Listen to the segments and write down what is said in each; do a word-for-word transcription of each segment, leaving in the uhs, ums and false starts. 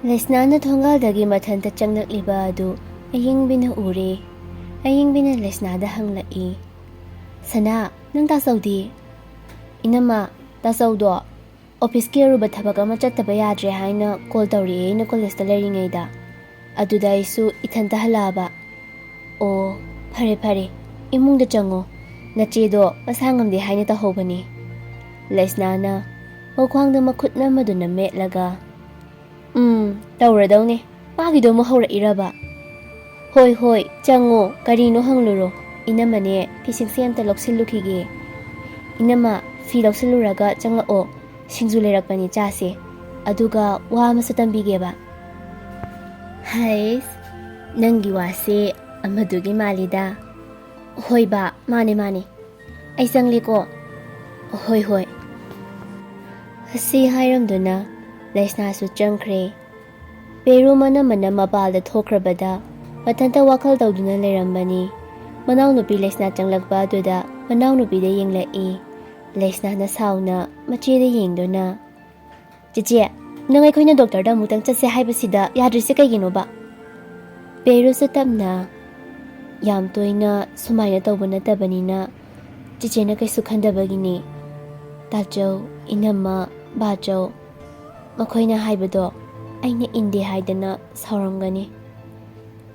ꯂꯩꯁꯅꯥꯅ ꯊꯣꯡꯒꯥꯜꯗꯒꯤ ꯃꯊꯟꯇ ꯆꯪꯂꯛꯂꯤꯕ ꯑꯗꯨ ꯑꯌꯤꯡꯕꯤꯅ ꯎꯔꯦ꯫ ꯑꯌꯤꯡꯕꯤꯅ ꯂꯩꯁꯅꯥꯗ ꯍꯪꯂꯛꯏ, "ꯁꯅꯥ, ꯅꯪ ꯇꯥꯆꯧꯗꯤ?" "ꯏꯅꯝꯃ, ꯇꯥꯆꯧꯗꯣ ꯑꯣꯐꯤꯁꯀꯤ ꯑꯔꯨꯕ ꯊꯕꯛ ꯑꯃ ꯆꯠꯇꯕ ꯌꯥꯗ꯭ꯔꯦ ꯍꯥꯏꯅ ꯀꯣꯜ ꯇꯧꯔꯛꯑꯦ ꯑꯩꯅ ꯀꯣꯂꯦꯖꯇ ꯂꯩꯔꯤꯉꯩꯗ꯫ ꯑꯗꯨꯗ ꯑꯩꯁꯨ ꯏꯊꯟꯇ ꯍꯜꯂꯛꯑꯕ꯫" "ꯑꯣ, ꯐꯔꯦ ꯐꯔꯦ, ꯏꯃꯨꯡꯗ ꯆꯪꯉꯣ꯫ ꯅꯆꯦꯗꯣ ꯃꯁꯥ ꯉꯝꯗꯦ ꯍꯥꯏꯅ ꯇꯧꯍꯧꯕꯅꯤ꯫" ꯂꯩꯁꯅꯥꯅ ꯃꯈ꯭ꯋꯥꯡꯗ ꯃꯈꯨꯠ ꯅꯝꯃꯗꯨꯅ ꯃꯦꯠꯂꯒ, "ꯎꯝ, ꯇꯧꯔꯗꯧꯅꯦ꯫ ꯃꯥꯒꯤꯗꯣ ꯑꯃꯨꯛ ꯍꯧꯔꯛꯏꯔꯕ?" "ꯍꯣꯏ ꯍꯣꯏ, ꯆꯪꯉꯣ, ꯀꯔꯤꯅꯣ ꯍꯪꯂꯨꯔꯣ꯫ ꯏꯅꯝꯃꯅꯦ, ꯐꯤꯁꯤꯡꯁꯦ ꯑꯝꯇ ꯂꯧꯁꯤꯜꯂꯨꯈꯤꯒꯦ꯫" "ꯏꯅꯝꯃ, ꯐꯤ ꯂꯧꯁꯤꯜꯂꯨꯔꯒ ꯆꯪꯂꯛꯑꯣ꯫ ꯁꯤꯡꯖꯨ ꯂꯩꯔꯛꯄꯅꯤ, ꯆꯥꯁꯦ꯫ ꯑꯗꯨꯒ ꯋꯥ ꯑꯃꯁꯨ ꯇꯝꯕꯤꯒꯦꯕ꯫" "ꯍꯩꯁ, ꯅꯪꯒꯤ ꯋꯥꯁꯦ ꯑꯃꯗꯨꯒꯤ ꯃꯥꯜꯂꯤꯗ꯫" "ꯍꯣꯏ ꯕꯥ, ꯃꯥꯅꯦ ꯃꯥꯅꯦ꯫ ꯑꯩ ꯆꯪꯂꯦꯀꯣ꯫" "ꯍꯣꯏ ꯍꯣꯏ꯫" ꯑꯁꯤ ꯍꯥꯏꯔꯝꯗꯨꯅ ꯂꯩꯁꯅꯥꯁꯨ ꯆꯪꯈ꯭ꯔꯦ꯫ ꯄꯦꯔꯨ ꯃꯅꯝ ꯃꯅꯝ ꯃꯄꯥꯜꯗ ꯊꯣꯛꯈ꯭ꯔꯕꯗ ꯃꯊꯟꯇ ꯋꯥꯈꯜ ꯇꯧꯗꯨꯅ ꯂꯩꯔꯝꯕꯅꯤ꯫ ꯃꯅꯥꯎꯅꯨꯄꯤ ꯂꯩꯁꯅꯥ ꯆꯪꯂꯛꯄ ꯑꯗꯨꯗ ꯃꯅꯥꯎꯅꯨꯄꯤꯗ ꯌꯦꯡꯂꯛꯏ꯫ ꯂꯩꯁꯅꯥꯅ ꯁꯥꯎꯅ ꯃꯆꯦꯗ ꯌꯦꯡꯗꯨꯅ, "ꯆꯦꯆꯦ, ꯅꯪ ꯑꯩꯈꯣꯏꯅ ꯗꯣꯛꯇꯔꯗ ꯑꯃꯨꯛꯇꯪ ꯆꯠꯁꯦ ꯍꯥꯏꯕꯁꯤꯗ ꯌꯥꯗ꯭ꯔꯤꯁꯦ ꯀꯩꯒꯤꯅꯣꯕ?" ꯄꯦꯔꯨꯁꯨ ꯇꯞꯅ, "ꯌꯥꯝ ꯇꯣꯏꯅ ꯁꯨꯃꯥꯏꯅ ꯇꯧꯕ ꯅꯠꯇꯕꯅꯤꯅ ꯆꯦꯆꯦꯅ ꯀꯩꯁꯨ ꯈꯟꯗꯕꯒꯤꯅꯤ꯫ ꯇꯥꯆꯧ, ꯏꯅꯝꯃ, ꯕꯥꯆꯧ, ꯃꯈꯣꯏꯅ ꯍꯥꯏꯕꯗꯣ ꯑꯩꯅ ꯏꯟꯗꯦ ꯍꯥꯏꯗꯅ ꯁꯥꯎꯔꯝꯒꯅꯤ꯫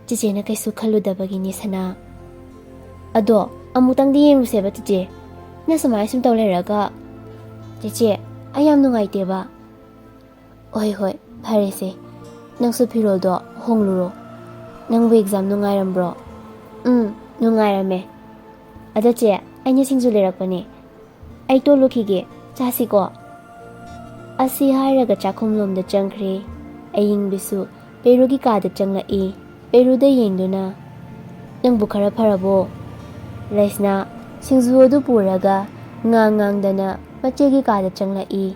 ꯆꯦꯆꯦꯅ ꯀꯩꯁꯨ ꯈꯜꯂꯨꯗꯕꯒꯤꯅꯤ, ꯁꯅꯥ꯫ ꯑꯗꯣ ꯑꯃꯨꯛꯇꯪꯗꯤ ꯌꯦꯡꯂꯨꯁꯦꯕ, ꯆꯦꯆꯦ꯫ ꯅꯪ ꯁꯨꯃꯥꯏꯅ ꯁꯨꯝ ꯇꯧ ꯂꯩꯔꯒ, ꯆꯦꯆꯦ, ꯑꯩ ꯌꯥꯝ ꯅꯨꯡꯉꯥꯏꯇꯦꯕ꯫" "ꯍꯣꯏ ꯍꯣꯏ, ꯐꯔꯦꯁꯦ꯫ ꯅꯪꯁꯨ ꯐꯤꯔꯣꯜꯗꯣ ꯍꯣꯡꯂꯨꯔꯣ꯫ ꯅꯪꯕꯨ ꯑꯦꯛꯖꯥꯝ ꯅꯨꯡꯉꯥꯏꯔꯝꯕ꯭ꯔꯣ?" "ꯎꯝ, ꯅꯨꯡꯉꯥꯏꯔꯝꯃꯦ꯫ ꯑꯗꯣ ꯆꯦ, ꯑꯩꯅ ꯁꯤꯡꯖꯨ ꯂꯩꯔꯛꯄꯅꯦ꯫ ꯑꯩ ꯇꯣꯠꯂꯨꯈꯤꯒꯦ, ꯆꯥꯁꯤꯀꯣ꯫" ꯑꯁꯤ ꯍꯥꯏꯔꯒ ꯆꯥꯛꯈꯨꯝꯂꯣꯝꯗ ꯆꯪꯈ꯭ꯔꯦ꯫ ꯑꯌꯤꯡꯕꯤꯁꯨ ꯄꯦꯔꯨꯒꯤ ꯀꯥꯗ ꯆꯪꯂꯛꯏ꯫ ꯄꯦꯔꯨꯗ ꯌꯦꯡꯗꯨꯅ, "ꯅꯪꯕꯨ ꯈꯔ ꯐꯔꯕꯣ?" ꯂꯩꯁꯅꯥ ꯁꯤꯡꯖꯨ ꯑꯗꯨ ꯄꯨꯔꯒ ꯉꯥꯡ ꯉꯥꯡꯗꯅ ꯃꯆꯦꯒꯤ ꯀꯥꯗ ꯆꯪꯂꯛꯏ꯫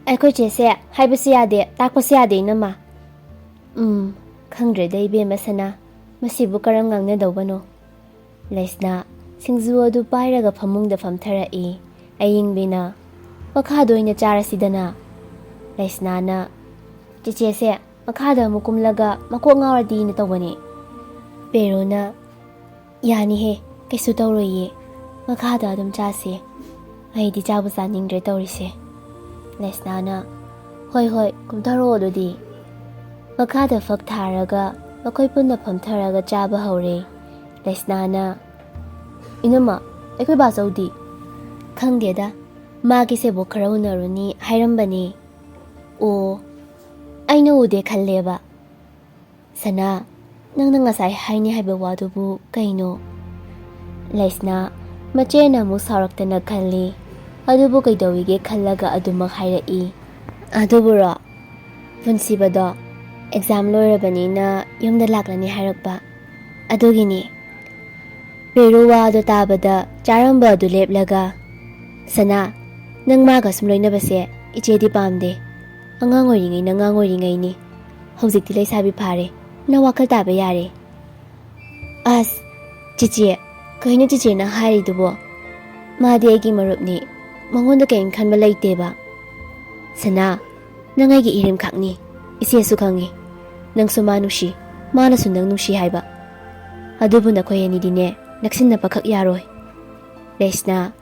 "ꯑꯩꯈꯣꯏ ꯆꯦꯁꯦ ꯍꯥꯏꯕꯁꯨ ꯌꯥꯗꯦ, ꯇꯥꯛꯄꯁꯨ ꯌꯥꯗꯦ, ꯏꯅꯝꯃ꯫" "ꯎꯝ, ꯈꯪꯗ꯭ꯔꯦꯗ ꯏꯕꯦꯝꯃ ꯁꯅꯥ, ꯃꯁꯤꯕꯨ ꯀꯔꯝ ꯉꯥꯡꯅꯗꯧꯕꯅꯣ?" ꯂꯩꯁꯅꯥ ꯁꯤꯡꯖꯨ ꯑꯗꯨ ꯄꯥꯏꯔꯒ ꯐꯃꯨꯡꯗ ꯐꯝꯊꯔꯛꯏ꯫ ꯑꯌꯤꯡꯕꯤꯅ, "ꯃꯈꯥꯗ ꯑꯣꯏꯅ ꯆꯥꯔꯁꯤꯗꯅ꯫" ꯂꯩꯁꯅꯥꯅ, ꯆꯤꯆꯦꯁꯦ ꯃꯈꯥꯗ ꯑꯃꯨꯛ ꯀꯨꯝꯂꯒ ꯃꯀꯣꯛ ꯉꯥꯎꯔꯗꯤꯅ ꯇꯧꯕꯅꯦ꯫ ꯄꯦꯔꯨꯅ, "ꯌꯥꯅꯤꯍꯦ, ꯀꯩꯁꯨ ꯇꯧꯔꯣꯏꯌꯦ, ꯃꯈꯥꯗ ꯑꯗꯨꯝ ꯆꯥꯁꯦ, ꯑꯩꯗꯤ ꯆꯥꯕꯨ ꯆꯥꯅꯤꯡꯗ꯭ꯔꯦ ꯇꯧꯔꯤꯁꯦ꯫" ꯂꯩꯁꯅꯥꯅ, "ꯍꯣꯏ ꯍꯣꯏ, ꯀꯨꯝꯊꯔꯛꯑꯣ ꯑꯗꯨꯗꯤ꯫" ꯃꯈꯥꯗ ꯐꯛ ꯊꯥꯔꯒ ꯃꯈꯣꯏ ꯄꯨꯟꯅ ꯐꯝꯊꯔꯒ ꯆꯥꯕ ꯍꯧꯔꯦ꯫ ꯂꯩꯁꯅꯥꯅ, "ꯏꯅꯝꯃ, ꯑꯩꯈꯣꯏ ꯕꯥꯆꯧꯗꯤ?" "ꯈꯪꯗꯦꯗ, ꯃꯥꯒꯤ ꯁꯦꯕꯣꯛ ꯈꯔ ꯎꯅꯔꯨꯅꯤ ꯍꯥꯏꯔꯝꯕꯅꯤ꯫" "ꯑꯣ, ꯑꯩꯅ ꯎꯗꯦ ꯈꯜꯂꯦꯕ꯫" "ꯁꯅꯥ, ꯅꯪꯅ ꯉꯁꯥꯏ ꯍꯥꯏꯅꯤ ꯍꯥꯏꯕ ꯋꯥꯗꯨꯕꯨ ꯀꯩꯅꯣ?" ꯂꯩꯁꯅꯥ, ꯃꯆꯦꯅ ꯑꯃꯨꯛ ꯁꯥꯎꯔꯛꯇꯅ ꯈꯜꯂꯤ꯫ ꯑꯗꯨꯕꯨ ꯀꯩꯗꯧꯔꯤꯒꯦ ꯈꯜꯂꯒ ꯑꯗꯨꯃꯛ ꯍꯥꯏꯔꯛꯏ꯫ "ꯑꯗꯨꯕꯨꯔꯣ, ꯄꯨꯟꯁꯤꯕꯗꯣ ꯑꯦꯛꯖꯥꯝ ꯂꯣꯏꯔꯕꯅꯤꯅ ꯌꯨꯝꯗ ꯂꯥꯛꯂꯅꯤ ꯍꯥꯏꯔꯛꯄ꯫ ꯑꯗꯨꯒꯤꯅꯤ꯫" ꯄꯦꯔꯨ ꯋꯥꯗꯣ ꯇꯥꯕꯗ ꯆꯥꯔꯝꯕ ꯑꯗꯨ ꯂꯦꯞꯂꯒ, "ꯁꯅꯥ, ꯅꯪ ꯃꯥꯒ ꯁꯨꯝ ꯂꯣꯏꯅꯕꯁꯦ ꯏꯆꯦꯗꯤ ꯄꯥꯝꯗꯦ꯫ ꯑꯉꯥꯡ ꯑꯣꯏꯔꯤꯉꯩꯅ ꯑꯉꯥꯡ ꯑꯣꯏꯔꯤꯉꯩꯅꯤ꯫ ꯍꯧꯖꯤꯛꯇꯤ ꯂꯩꯁꯥꯕꯤ ꯐꯥꯔꯦ꯫ ꯅꯪ ꯋꯥꯈꯜ ꯇꯥꯕ ꯌꯥꯔꯦ꯫" "ꯑꯁ, ꯆꯤꯆꯦ, ꯀꯩꯅꯣ ꯆꯤꯆꯦꯅ ꯍꯥꯏꯔꯤꯗꯨꯕꯣ? ꯃꯥꯗꯤ ꯑꯩꯒꯤ ꯃꯔꯨꯞꯅꯤ꯫ ꯃꯉꯣꯟꯗ ꯀꯔꯤꯝ ꯈꯟꯕ ꯂꯩꯇꯦꯕ꯫" "ꯁꯅꯥ, ꯅꯪ ꯑꯩꯒꯤ ꯏꯔꯦꯝꯈꯥꯛꯅꯤ꯫ ꯏꯆꯦꯁꯨ ꯈꯪꯉꯤ꯫ ꯅꯪꯁꯨ ꯃꯥ ꯅꯨꯡꯁꯤ, ꯃꯥꯅꯁꯨ ꯅꯪ ꯅꯨꯡꯁꯤ ꯍꯥꯏꯕ꯫ ꯑꯗꯨꯕꯨ ꯅꯈꯣꯏ ꯑꯅꯤꯗꯤꯅꯦ, ꯅꯛꯁꯤꯟꯅꯕꯈꯛ ꯌꯥꯔꯣꯏ꯫" ꯂꯩꯁꯅꯥ,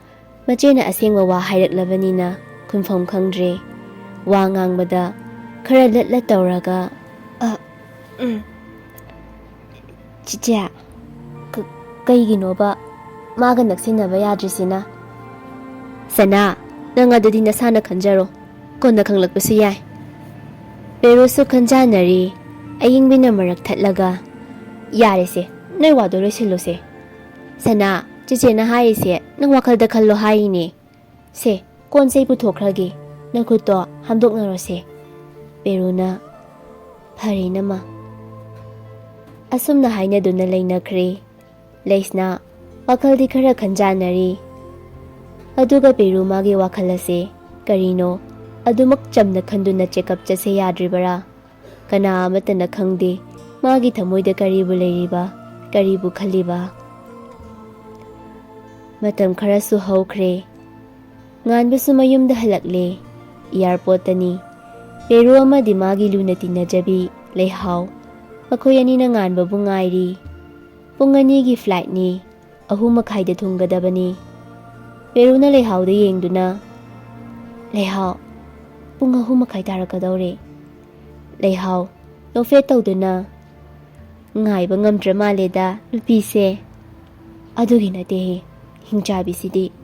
ꯃꯆꯦꯅ ꯑꯁꯦꯡꯕ ꯋꯥ ꯍꯥꯏꯔꯛꯂꯕꯅꯤꯅ ꯈꯨꯝꯐꯝ ꯈꯪꯗ꯭ꯔꯦ꯫ ꯋꯥ ꯉꯥꯡꯕꯗ ꯈꯔ ꯂꯠ ꯂꯠ ꯇꯧꯔꯒ, "ꯑ, ꯎꯝ, ꯆꯤꯆꯦ, ꯀ-, ꯀꯩꯒꯤꯅꯣꯕ ꯃꯥꯒ ꯅꯛꯁꯤꯟꯅꯕ ꯌꯥꯗ꯭ꯔꯤꯁꯤꯅ?" "ꯁꯅꯥ, ꯅꯪ ꯑꯗꯨꯗꯤ ꯅꯁꯥꯅ ꯈꯟꯖꯔꯣ, ꯀꯣꯟꯅ ꯈꯪꯂꯛꯄꯁꯨ ꯌꯥꯏ꯫" ꯄꯦꯔꯨꯁꯨ ꯈꯟꯖꯥꯟꯅꯔꯤ꯫ ꯑꯌꯤꯡꯕꯤꯅ ꯃꯔꯛ ꯊꯠꯂꯒ, "ꯌꯥꯔꯦꯁꯦ, ꯅꯣꯏ ꯋꯥꯗꯣ ꯂꯣꯏꯁꯤꯜꯂꯣꯁꯦ꯫ ꯁꯅꯥ, ꯆꯤꯆꯦꯅ ꯍꯥꯏꯔꯤꯁꯦ ꯅꯪ ꯋꯥꯈꯜꯗ ꯈꯜꯂꯣ ꯍꯥꯏꯔꯤꯅꯦ꯫ ꯁꯦ, ꯀꯣꯟ ꯆꯩ ꯄꯨꯊꯣꯛꯈ꯭ꯔꯒꯦ, ꯅꯈꯨꯠꯇꯣ ꯍꯥꯝꯗꯣꯛꯅꯔꯣꯁꯦ꯫" ꯄꯦꯔꯨꯅ, "ꯐꯔꯦ ꯏꯅꯝꯃ꯫" ꯑꯁꯨꯝꯅ ꯍꯥꯏꯅꯗꯨꯅ ꯂꯩꯅꯈ꯭ꯔꯦ꯫ ꯂꯩꯁꯅꯥ ꯋꯥꯈꯜꯗꯤ ꯈꯔ ꯈꯟꯖꯥꯟꯅꯔꯤ꯫ ꯑꯗꯨꯒ ꯄꯦꯔꯨ ꯃꯥꯒꯤ ꯋꯥꯈꯜ ꯑꯁꯦ ꯀꯔꯤꯅꯣ ꯑꯗꯨꯃꯛ ꯆꯝꯅ ꯈꯟꯗꯨꯅ ꯆꯦꯀꯞ ꯆꯠꯁꯦ ꯌꯥꯗ꯭ꯔꯤꯕꯔꯥ? ꯀꯅꯥ ꯑꯃꯠꯇꯅ ꯈꯪꯗꯦ ꯃꯥꯒꯤ ꯊꯃꯣꯏꯗ ꯀꯔꯤꯕꯨ ꯂꯩꯔꯤꯕ, ꯀꯔꯤꯕꯨ ꯈꯜꯂꯤꯕ꯫ ꯃꯇꯝ ꯈꯔꯁꯨ ꯍꯧꯈ꯭ꯔꯦ꯫ ꯉꯥꯟꯕꯁꯨ ꯃꯌꯨꯝꯗ ꯍꯜꯂꯛꯂꯦ꯫ ꯑꯦꯌꯥꯔꯄꯣꯔꯠꯇꯅꯤ꯫ ꯄꯦꯔꯨ ꯑꯃꯗꯤ ꯃꯥꯒꯤ ꯂꯨꯅ ꯇꯤꯟꯅꯖꯕꯤ ꯂꯩꯍꯥꯎ, ꯃꯈꯣꯏ ꯑꯅꯤꯅ ꯉꯥꯟꯕꯕꯨ ꯉꯥꯏꯔꯤ꯫ ꯄꯨꯡ ꯑꯅꯤꯒꯤ flightꯅꯤ, ꯑꯍꯨꯝ ꯃꯈꯥꯏꯗ ꯊꯨꯡꯒꯗꯕꯅꯤ꯫ ꯄꯦꯔꯨꯅ ꯂꯩꯍꯥꯎꯗ ꯌꯦꯡꯗꯨꯅ, "ꯂꯩꯍꯥꯎ, ꯄꯨꯡ ꯑꯍꯨꯝ ꯃꯈꯥꯏ ꯇꯥꯔꯛꯀꯗꯧꯔꯦ꯫" ꯂꯩꯍꯥꯎ, ꯅꯣꯛꯐꯦꯠ ꯇꯧꯗꯨꯅ, "ꯉꯥꯏꯕ ꯉꯝꯗ꯭ꯔ ꯃꯥꯜꯂꯦꯗ ꯅꯨꯄꯤꯁꯦ꯫" "ꯑꯗꯨꯒꯤ ꯅꯠꯇꯦꯍꯦ, ꯍꯤꯡꯆꯥꯕꯤꯁꯤꯗꯤ꯫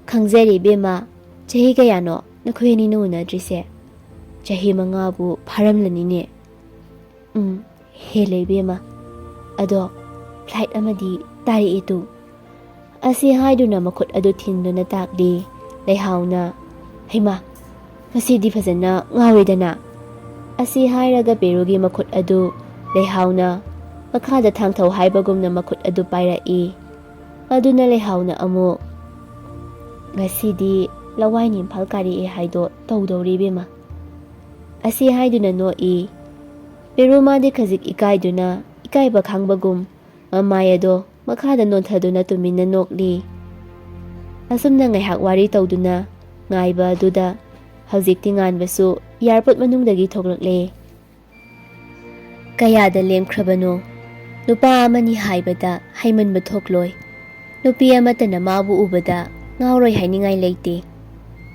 ꯈꯪꯖꯔꯦ ꯏꯕꯦꯝꯃ, ꯆꯍꯤ ꯀꯌꯥꯅꯣ ꯅꯈꯣꯏ ꯑꯅꯤꯅ ꯎꯅꯗ꯭ꯔꯤꯁꯦ?" "ꯆꯍꯤ ꯃꯉꯥꯕꯨ ꯐꯥꯔꯝꯂꯅꯤꯅꯦ꯫" "ꯎꯝ, ꯍꯦꯜꯂꯦ ꯏꯕꯦꯝꯃ꯫ ꯑꯗꯣ flight ꯑꯃꯗꯤ ꯇꯥꯔꯛꯑꯦ ꯇꯨ꯫" ꯑꯁꯤ ꯍꯥꯏꯗꯨꯅ ꯃꯈꯨꯠ ꯑꯗꯨ ꯊꯤꯟꯗꯨꯅ ꯇꯥꯛꯂꯤ꯫ ꯂꯩꯍꯥꯎꯅ, "ꯍꯩꯃꯥ, ꯃꯁꯤꯗꯤ ꯐꯖꯅ ꯉꯥꯎꯔꯦꯗꯅ꯫" ꯑꯁꯤ ꯍꯥꯏꯔꯒ ꯄꯦꯔꯨꯒꯤ ꯃꯈꯨꯠ ꯑꯗꯨ ꯂꯩꯍꯥꯎꯅ ꯃꯈꯥꯗ ꯊꯥꯡꯊꯧ ꯍꯥꯏꯕꯒꯨꯝꯅ ꯃꯈꯨꯠ ꯑꯗꯨ ꯄꯥꯏꯔꯛꯏ꯫ ꯑꯗꯨꯅ ꯂꯩꯍꯥꯎꯅ ꯑꯃꯨꯛ, "ꯉꯁꯤꯗꯤ ꯂꯋꯥꯏ ꯅꯤꯝꯐꯥꯜ ꯀꯥꯔꯛꯑꯦ ꯍꯥꯏꯗꯣ ꯇꯧꯗꯧꯔꯤ ꯏꯕꯦꯝꯃ꯫" ꯑꯁꯤ ꯍꯥꯏꯗꯨꯅ ꯅꯣꯛꯏ꯫ ꯄꯦꯔꯨ ꯃꯥꯗꯤ ꯈꯖꯤꯛ ꯏꯀꯥꯏꯗꯨꯅ, ꯏꯀꯥꯏꯕ ꯈꯥꯡꯕꯒꯨꯝ, ꯃꯃꯥꯏ ꯑꯗꯣ ꯃꯈꯥꯗ ꯅꯣꯟꯊꯗꯨꯅ ꯇꯨꯃꯤꯟꯅ ꯅꯣꯛꯂꯤ꯫ ꯑꯁꯨꯝꯅ ꯉꯥꯏꯍꯥꯛ ꯋꯥꯔꯤ ꯇꯧꯗꯨꯅ ꯉꯥꯏꯕ ꯑꯗꯨꯗ ꯍꯧꯖꯤꯛꯇꯤ ꯉꯥꯟꯕꯁꯨ airport ꯃꯅꯨꯡꯗꯒꯤ ꯊꯣꯛꯂꯛꯂꯦ꯫ "ꯀꯌꯥꯗ ꯂꯦꯝꯈ꯭ꯔꯕꯅꯣ? ꯅꯨꯄꯥ ꯑꯃꯅꯤ ꯍꯥꯏꯕꯗ ꯍꯩꯃꯟꯕ ꯊꯣꯛꯂꯣꯏ꯫ ꯅꯨꯄꯤ ꯑꯃꯠꯇꯅ ꯃꯥꯕꯨ ꯎꯕꯗ ꯉꯥꯎꯔꯣꯏ ꯍꯥꯏꯅꯤꯡꯉꯥꯏ ꯂꯩꯇꯦ꯫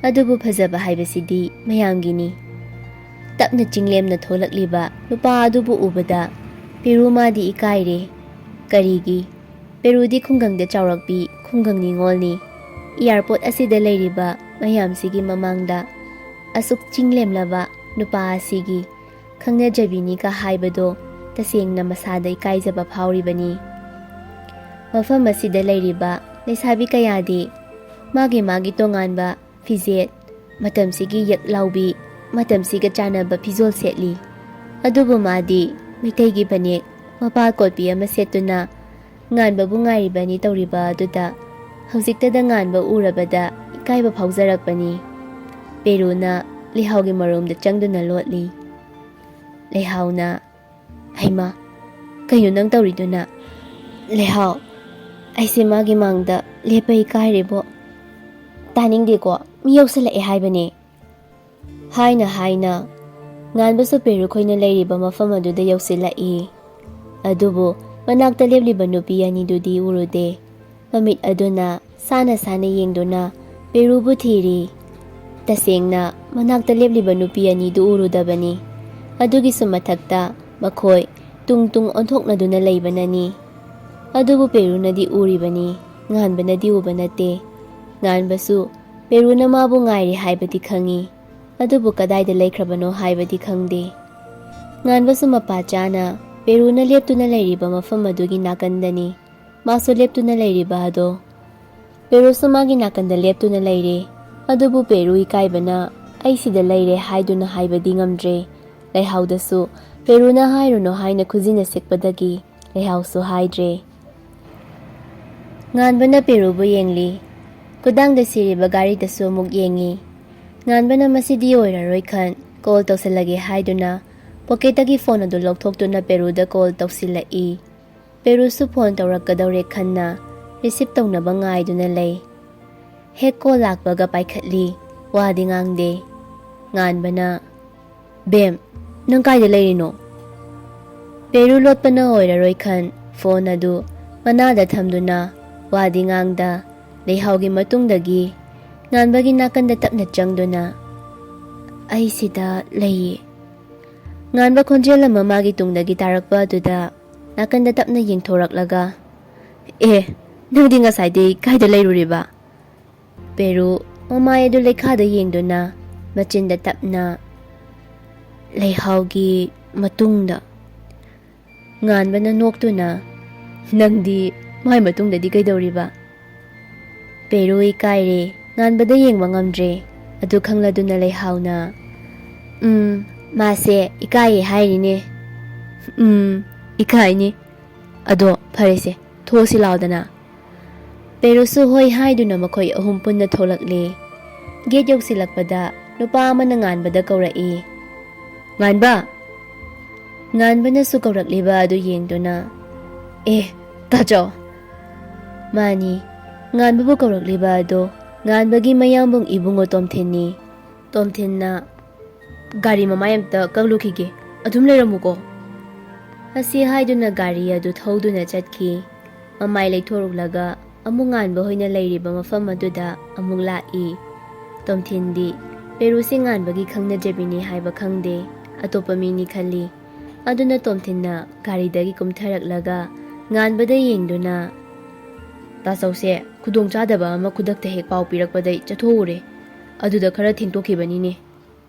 ꯑꯗꯨꯕꯨ ꯐꯖꯕ ꯍꯥꯏꯕꯁꯤꯗꯤ ꯃꯌꯥꯝꯒꯤꯅꯤ꯫" ꯇꯞꯅ ꯆꯤꯡꯂꯦꯝꯅ ꯊꯣꯛꯂꯛꯂꯤꯕ ꯅꯨꯄꯥ ꯑꯗꯨꯕꯨ ꯎꯕꯗ ꯄꯦꯔꯨ ꯃꯥꯗꯤ ꯏꯀꯥꯏꯔꯦ꯫ ꯀꯔꯤꯒꯤ? ꯄꯦꯔꯨꯗꯤ ꯈꯨꯡꯒꯪꯗ ꯆꯥꯎꯔꯛꯄꯤ ꯈꯨꯡꯒꯪ ꯅꯤꯉꯣꯜꯅꯤ꯫ Airport ꯑꯁꯤꯗ ꯂꯩꯔꯤꯕ ꯃꯌꯥꯝꯁꯤꯒꯤ ꯃꯃꯥꯡꯗ ꯑꯁꯨꯛ ꯆꯤꯡꯂꯦꯝꯂꯕ ꯅꯨꯄꯥ ꯑꯁꯤꯒꯤ ꯈꯪꯅꯖꯕꯤꯅꯤꯒ ꯍꯥꯏꯕꯗꯣ ꯇꯁꯦꯡꯅ ꯃꯁꯥꯗ ꯏꯀꯥꯏꯖꯕ ꯐꯥꯎꯔꯤꯕꯅꯤ꯫ ꯃꯐꯝ ꯑꯁꯤꯗ ꯂꯩꯔꯤꯕ ꯂꯩꯁꯥꯕꯤ ꯀꯌꯥꯗꯤ ꯃꯥꯒꯤ ꯃꯥꯒꯤ ꯇꯣꯉꯥꯟꯕ ꯐꯤꯖꯦꯠ, ꯃꯇꯝꯁꯤꯒꯤ ꯌꯦꯛ ꯂꯥꯎꯕꯤ, ꯃꯇꯝꯁꯤꯒ ꯆꯥꯟꯅꯕ ꯐꯤꯖꯣꯜ ꯁꯦꯠꯂꯤ꯫ ꯑꯗꯨꯕꯨ ꯃꯥꯗꯤ ꯃꯩꯇꯩꯒꯤ ꯐꯅꯦꯛ ꯃꯄꯥꯜ ꯀꯣꯠꯄꯤ ꯑꯃ ꯁꯦꯠꯇꯨꯅ ꯉꯥꯟꯕꯕꯨ ꯉꯥꯏꯔꯤꯕꯅꯤ ꯇꯧꯔꯤꯕ ꯑꯗꯨꯗ ꯍꯧꯖꯤꯛꯇꯗ ꯉꯥꯟꯕ ꯎꯔꯕꯗ ꯏꯀꯥꯏꯕ ꯐꯥꯎꯖꯔꯛꯄꯅꯤ꯫ ꯄꯦꯔꯨꯅ ꯂꯩꯍꯥꯎꯒꯤ ꯃꯔꯨꯝꯗ ꯆꯪꯗꯨꯅ ꯂꯣꯠꯂꯤ꯫ ꯂꯩꯍꯥꯎꯅ, "ꯍꯩꯃꯥ, ꯀꯩꯅꯣ ꯅꯪ ꯇꯧꯔꯤꯗꯨꯅ?" "ꯂꯩꯍꯥꯎ, ꯑꯩꯁꯦ ꯃꯥꯒꯤ ꯃꯥꯡꯗ ꯂꯦꯞꯄ ꯏꯀꯥꯏꯔꯦꯕꯣ꯫" "ꯇꯥꯅꯤꯡꯗꯦꯀꯣ, ꯃꯤ ꯌꯧꯁꯜꯂꯛꯑꯦ ꯍꯥꯏꯕꯅꯦ꯫" ꯍꯥꯏꯅ ꯍꯥꯏꯅ ꯉꯥꯟꯕꯁꯨ ꯄꯦꯔꯨꯈꯣꯏꯅ ꯂꯩꯔꯤꯕ ꯃꯐꯝ ꯑꯗꯨꯗ ꯌꯧꯁꯤꯜꯂꯛꯏ꯫ ꯑꯗꯨꯕꯨ ꯃꯅꯥꯛꯇ ꯂꯦꯞꯂꯤꯕ ꯅꯨꯄꯤ ꯑꯅꯤꯗꯨꯗꯤ ꯎꯔꯨꯗꯦ꯫ ꯃꯃꯤꯠ ꯑꯗꯨꯅ ꯁꯥꯟꯅ ꯁꯥꯟꯅ ꯌꯦꯡꯗꯨꯅ ꯄꯦꯔꯨꯕꯨ ꯊꯤꯔꯤ꯫ ꯇꯁꯦꯡꯅ ꯃꯅꯥꯛꯇ ꯂꯦꯞꯂꯤꯕ ꯅꯨꯄꯤ ꯑꯅꯤꯗꯨ ꯎꯔꯨꯗꯕꯅꯤ꯫ ꯑꯗꯨꯒꯤꯁꯨ ꯃꯊꯛꯇ ꯃꯈꯣꯏ ꯇꯨꯡ ꯇꯨꯡ ꯑꯣꯟꯊꯣꯛꯅꯗꯨꯅ ꯂꯩꯕꯅꯅꯤ꯫ ꯑꯗꯨꯕꯨ ꯄꯦꯔꯨꯅꯗꯤ ꯎꯔꯤꯕꯅꯤ, ꯉꯥꯟꯕꯅꯗꯤ ꯎꯕ ꯅꯠꯇꯦ꯫ ꯉꯥꯟꯕꯁꯨ ꯄꯦꯔꯨꯅ ꯃꯥꯕꯨ ꯉꯥꯏꯔꯤ ꯍꯥꯏꯕꯗꯤ ꯈꯪꯏ, ꯑꯗꯨꯕꯨ ꯀꯗꯥꯏꯗ ꯂꯩꯈ꯭ꯔꯕꯅꯣ ꯍꯥꯏꯕꯗꯤ ꯈꯪꯗꯦ꯫ ꯉꯥꯟꯕꯁꯨ ꯃꯄꯥ ꯆꯥꯅ ꯄꯦꯔꯨꯅ ꯂꯦꯞꯇꯨꯅ ꯂꯩꯔꯤꯕ ꯃꯐꯝ ꯑꯗꯨꯒꯤ ꯅꯥꯀꯟꯗꯅꯤ ꯃꯥꯁꯨ ꯂꯦꯞꯇꯨꯅ ꯂꯩꯔꯤꯕ ꯑꯗꯣ꯫ ꯄꯦꯔꯨꯁꯨ ꯃꯥꯒꯤ ꯅꯥꯀꯟꯗ ꯂꯦꯞꯇꯨꯅ ꯂꯩꯔꯦ꯫ ꯑꯗꯨꯕꯨ ꯄꯦꯔꯨ ꯏꯀꯥꯏꯕꯅ "ꯑꯩ ꯁꯤꯗ ꯂꯩꯔꯦ" ꯍꯥꯏꯗꯨꯅ ꯍꯥꯏꯕꯗꯤ ꯉꯝꯗ꯭ꯔꯦ꯫ ꯂꯩꯍꯥꯎꯗꯁꯨ "ꯄꯦꯔꯨꯅ ꯍꯥꯏꯔꯨꯅꯨ" ꯍꯥꯏꯅ ꯈꯨꯖꯤꯟꯅ ꯁꯤꯛꯄꯗꯒꯤ ꯂꯩꯍꯥꯎꯁꯨ ꯍꯥꯏꯗ꯭ꯔꯦ꯫ ꯉꯥꯟꯕꯅ ꯄꯦꯔꯨꯕꯨ ꯌꯦꯡꯂꯤ꯫ ꯈꯨꯗꯥꯡꯗ ꯁꯤꯔꯤꯕ ꯘꯔꯤꯗꯁꯨ ꯑꯃꯨꯛ ꯌꯦꯡꯉꯤ꯫ ꯉꯥꯟꯕꯅ "ꯃꯁꯤꯗꯤ ꯑꯣꯏꯔꯔꯣꯏ" ꯈꯟ ꯀꯣꯜ ꯇꯧꯁꯤꯜꯂꯒꯦ ꯍꯥꯏꯗꯨꯅ ꯄꯣꯀꯦꯠꯇꯒꯤ ꯐꯣꯟ ꯑꯗꯨ ꯂꯧꯊꯣꯛꯇꯨꯅ ꯄꯦꯔꯨꯗ ꯀꯣꯜ ꯇꯧꯁꯤꯜꯂꯛꯏ꯫ ꯄꯦꯔꯨꯁꯨ ꯐꯣꯟ ꯇꯧꯔꯛꯀꯗꯧꯔꯦ ꯈꯟꯅ ꯔꯤꯁꯤꯞ ꯇꯧꯅꯕ ꯉꯥꯏꯗꯨꯅ ꯂꯩ꯫ ꯍꯦꯛ ꯀꯣꯜ ꯂꯥꯛꯄꯒ ꯄꯥꯏꯈꯠꯂꯤ, ꯋꯥꯗꯤ ꯉꯥꯡꯗꯦ꯫ ꯉꯥꯟꯕꯅ, "ꯕꯦꯝ, ꯅꯪ ꯀꯥꯏꯗ ꯂꯩꯔꯤꯅꯣ?" ꯄꯦꯔꯨ ꯂꯣꯠꯄꯅ ꯑꯣꯏꯔꯔꯣꯏ ꯈꯟ ꯐꯣꯟ ꯑꯗꯨ ꯃꯅꯥꯗ ꯊꯝꯗꯨꯅ ꯋꯥꯗꯤ ꯉꯥꯡꯗ ꯂꯩꯍꯥꯎꯒꯤ ꯃꯇꯨꯡꯗꯒꯤ ꯉꯥꯟꯕꯒꯤ ꯅꯥꯀꯟꯗ ꯇꯞꯅ ꯆꯪꯗꯨꯅ, "ꯑꯩ ꯁꯤꯗ ꯂꯩꯌꯦ"꯫ ꯉꯥꯟꯕ ꯈꯣꯟꯖꯦꯜ ꯑꯃ ꯃꯥꯒꯤ ꯇꯨꯡꯗꯒꯤ ꯇꯥꯔꯛꯄ ꯑꯗꯨꯗ ꯅꯥꯀꯟꯗ ꯇꯞꯅ ꯌꯦꯡꯊꯣꯔꯛꯂꯒ, "ꯑꯦ, ꯅꯪꯗꯤ ꯉꯁꯥꯏꯗꯩ ꯀꯥꯏꯗ ꯂꯩꯔꯨꯔꯤꯕ?" ꯄꯦꯔꯨ ꯃꯃꯥꯏ ꯑꯗꯨ ꯂꯩꯈꯥꯗ ꯌꯦꯡꯗꯨꯅ ꯃꯆꯤꯟꯗ ꯇꯞꯅ, "ꯂꯩꯍꯥꯎꯒꯤ ꯃꯇꯨꯡꯗ"꯫ ꯉꯥꯟꯕꯅ ꯅꯣꯛꯇꯨꯅ, "ꯅꯪꯗꯤ ꯃꯥꯏ ꯃꯇꯨꯡꯗꯗꯤ ꯀꯩꯗꯧꯔꯤꯕ?" ꯄꯦꯔꯨ ꯏꯀꯥꯏꯔꯦ, ꯉꯥꯟꯕꯗ ꯌꯦꯡꯕ ꯉꯝꯗ꯭ꯔꯦ꯫ ꯑꯗꯨ ꯈꯪꯂꯗꯨꯅ ꯂꯩꯍꯥꯎꯅ, "ꯎꯝ, ꯃꯥꯁꯦ ꯏꯀꯥꯏꯌꯦ ꯍꯥꯏꯔꯤꯅꯦ꯫ ꯎꯝ, ꯏꯀꯥꯏꯅꯤ꯫ ꯑꯗꯣ ꯐꯔꯦꯁꯦ, ꯊꯣꯛꯑꯁꯤ ꯂꯥꯎꯗꯅ"꯫ ꯄꯦꯔꯨꯁꯨ ꯍꯣꯏ ꯍꯥꯏꯗꯨꯅ ꯃꯈꯣꯏ ꯑꯍꯨꯝ ꯄꯨꯟꯅ ꯊꯣꯛꯂꯛꯂꯦ꯫ ꯒꯦꯠ ꯌꯧꯁꯤꯜꯂꯛꯄꯗ ꯅꯨꯄꯥ ꯑꯃꯅ ꯉꯥꯟꯕꯗ ꯀꯧꯔꯛꯏ, "ꯉꯥꯟꯕ!" ꯉꯥꯟꯕꯅꯁꯨ ꯀꯧꯔꯛꯂꯤꯕ ꯑꯗꯨ ꯌꯦꯡꯗꯨꯅ, "ꯑꯦ, ꯇꯥꯆꯧ!" ꯃꯥꯅꯤ, ꯉꯥꯟꯕꯕꯨ ꯀꯧꯔꯛꯂꯤꯕ ꯑꯗꯣ ꯉꯥꯟꯕꯒꯤ ꯃꯌꯥꯝꯕꯨꯡ ꯏꯕꯨꯡꯉꯣ ꯇꯣꯝꯊꯤꯟꯅꯤ꯫ ꯇꯣꯝꯊꯤꯟꯅ, ꯒꯥꯔꯤ ꯃꯃꯥꯏ ꯑꯝꯇ ꯀꯛꯂꯨꯈꯤꯒꯦ, ꯑꯗꯨꯝ ꯂꯩꯔꯝꯃꯨꯀꯣ꯫ ꯑꯁꯤ ꯍꯥꯏꯗꯨꯅ ꯒꯥꯔꯤ ꯑꯗꯨ ꯊꯧꯗꯨꯅ ꯆꯠꯈꯤ꯫ ꯃꯃꯥꯏ ꯂꯩꯊꯣꯔꯛꯂꯒ ꯑꯃꯨꯛ ꯉꯥꯟꯕ ꯍꯣꯏꯅ ꯂꯩꯔꯤꯕ ꯃꯐꯝ ꯑꯗꯨꯗ ꯑꯃꯨꯛ ꯂꯥꯛꯏ꯫ ꯇꯣꯝꯊꯤꯟꯗꯤ ꯄꯦꯔꯨꯁꯤ ꯉꯥꯟꯕꯒꯤ ꯈꯪꯅꯖꯕꯤꯅꯤ ꯍꯥꯏꯕ ꯈꯪꯗꯦ, ꯑꯇꯣꯞꯄ ꯃꯤꯅꯤ ꯈꯜꯂꯤ꯫ ꯑꯗꯨꯅ ꯇꯣꯝꯊꯤꯟꯅ ꯒꯥꯔꯤꯗꯒꯤ ꯀꯨꯝꯊꯔꯛꯂꯒ ꯉꯥꯟꯕꯗ ꯌꯦꯡꯗꯨꯅ, "ꯇꯥꯆꯧꯁꯦ ꯈꯨꯗꯣꯡꯆꯥꯗꯕ ꯑꯃ ꯈꯨꯗꯛꯇ ꯍꯦꯛ ꯄꯥꯎ ꯄꯤꯔꯛꯄꯗꯩ ꯆꯠꯊꯣꯛꯎꯔꯦ꯫ ꯑꯗꯨꯗ ꯈꯔ ꯊꯦꯡꯗꯣꯛꯈꯤꯕꯅꯤꯅꯦ꯫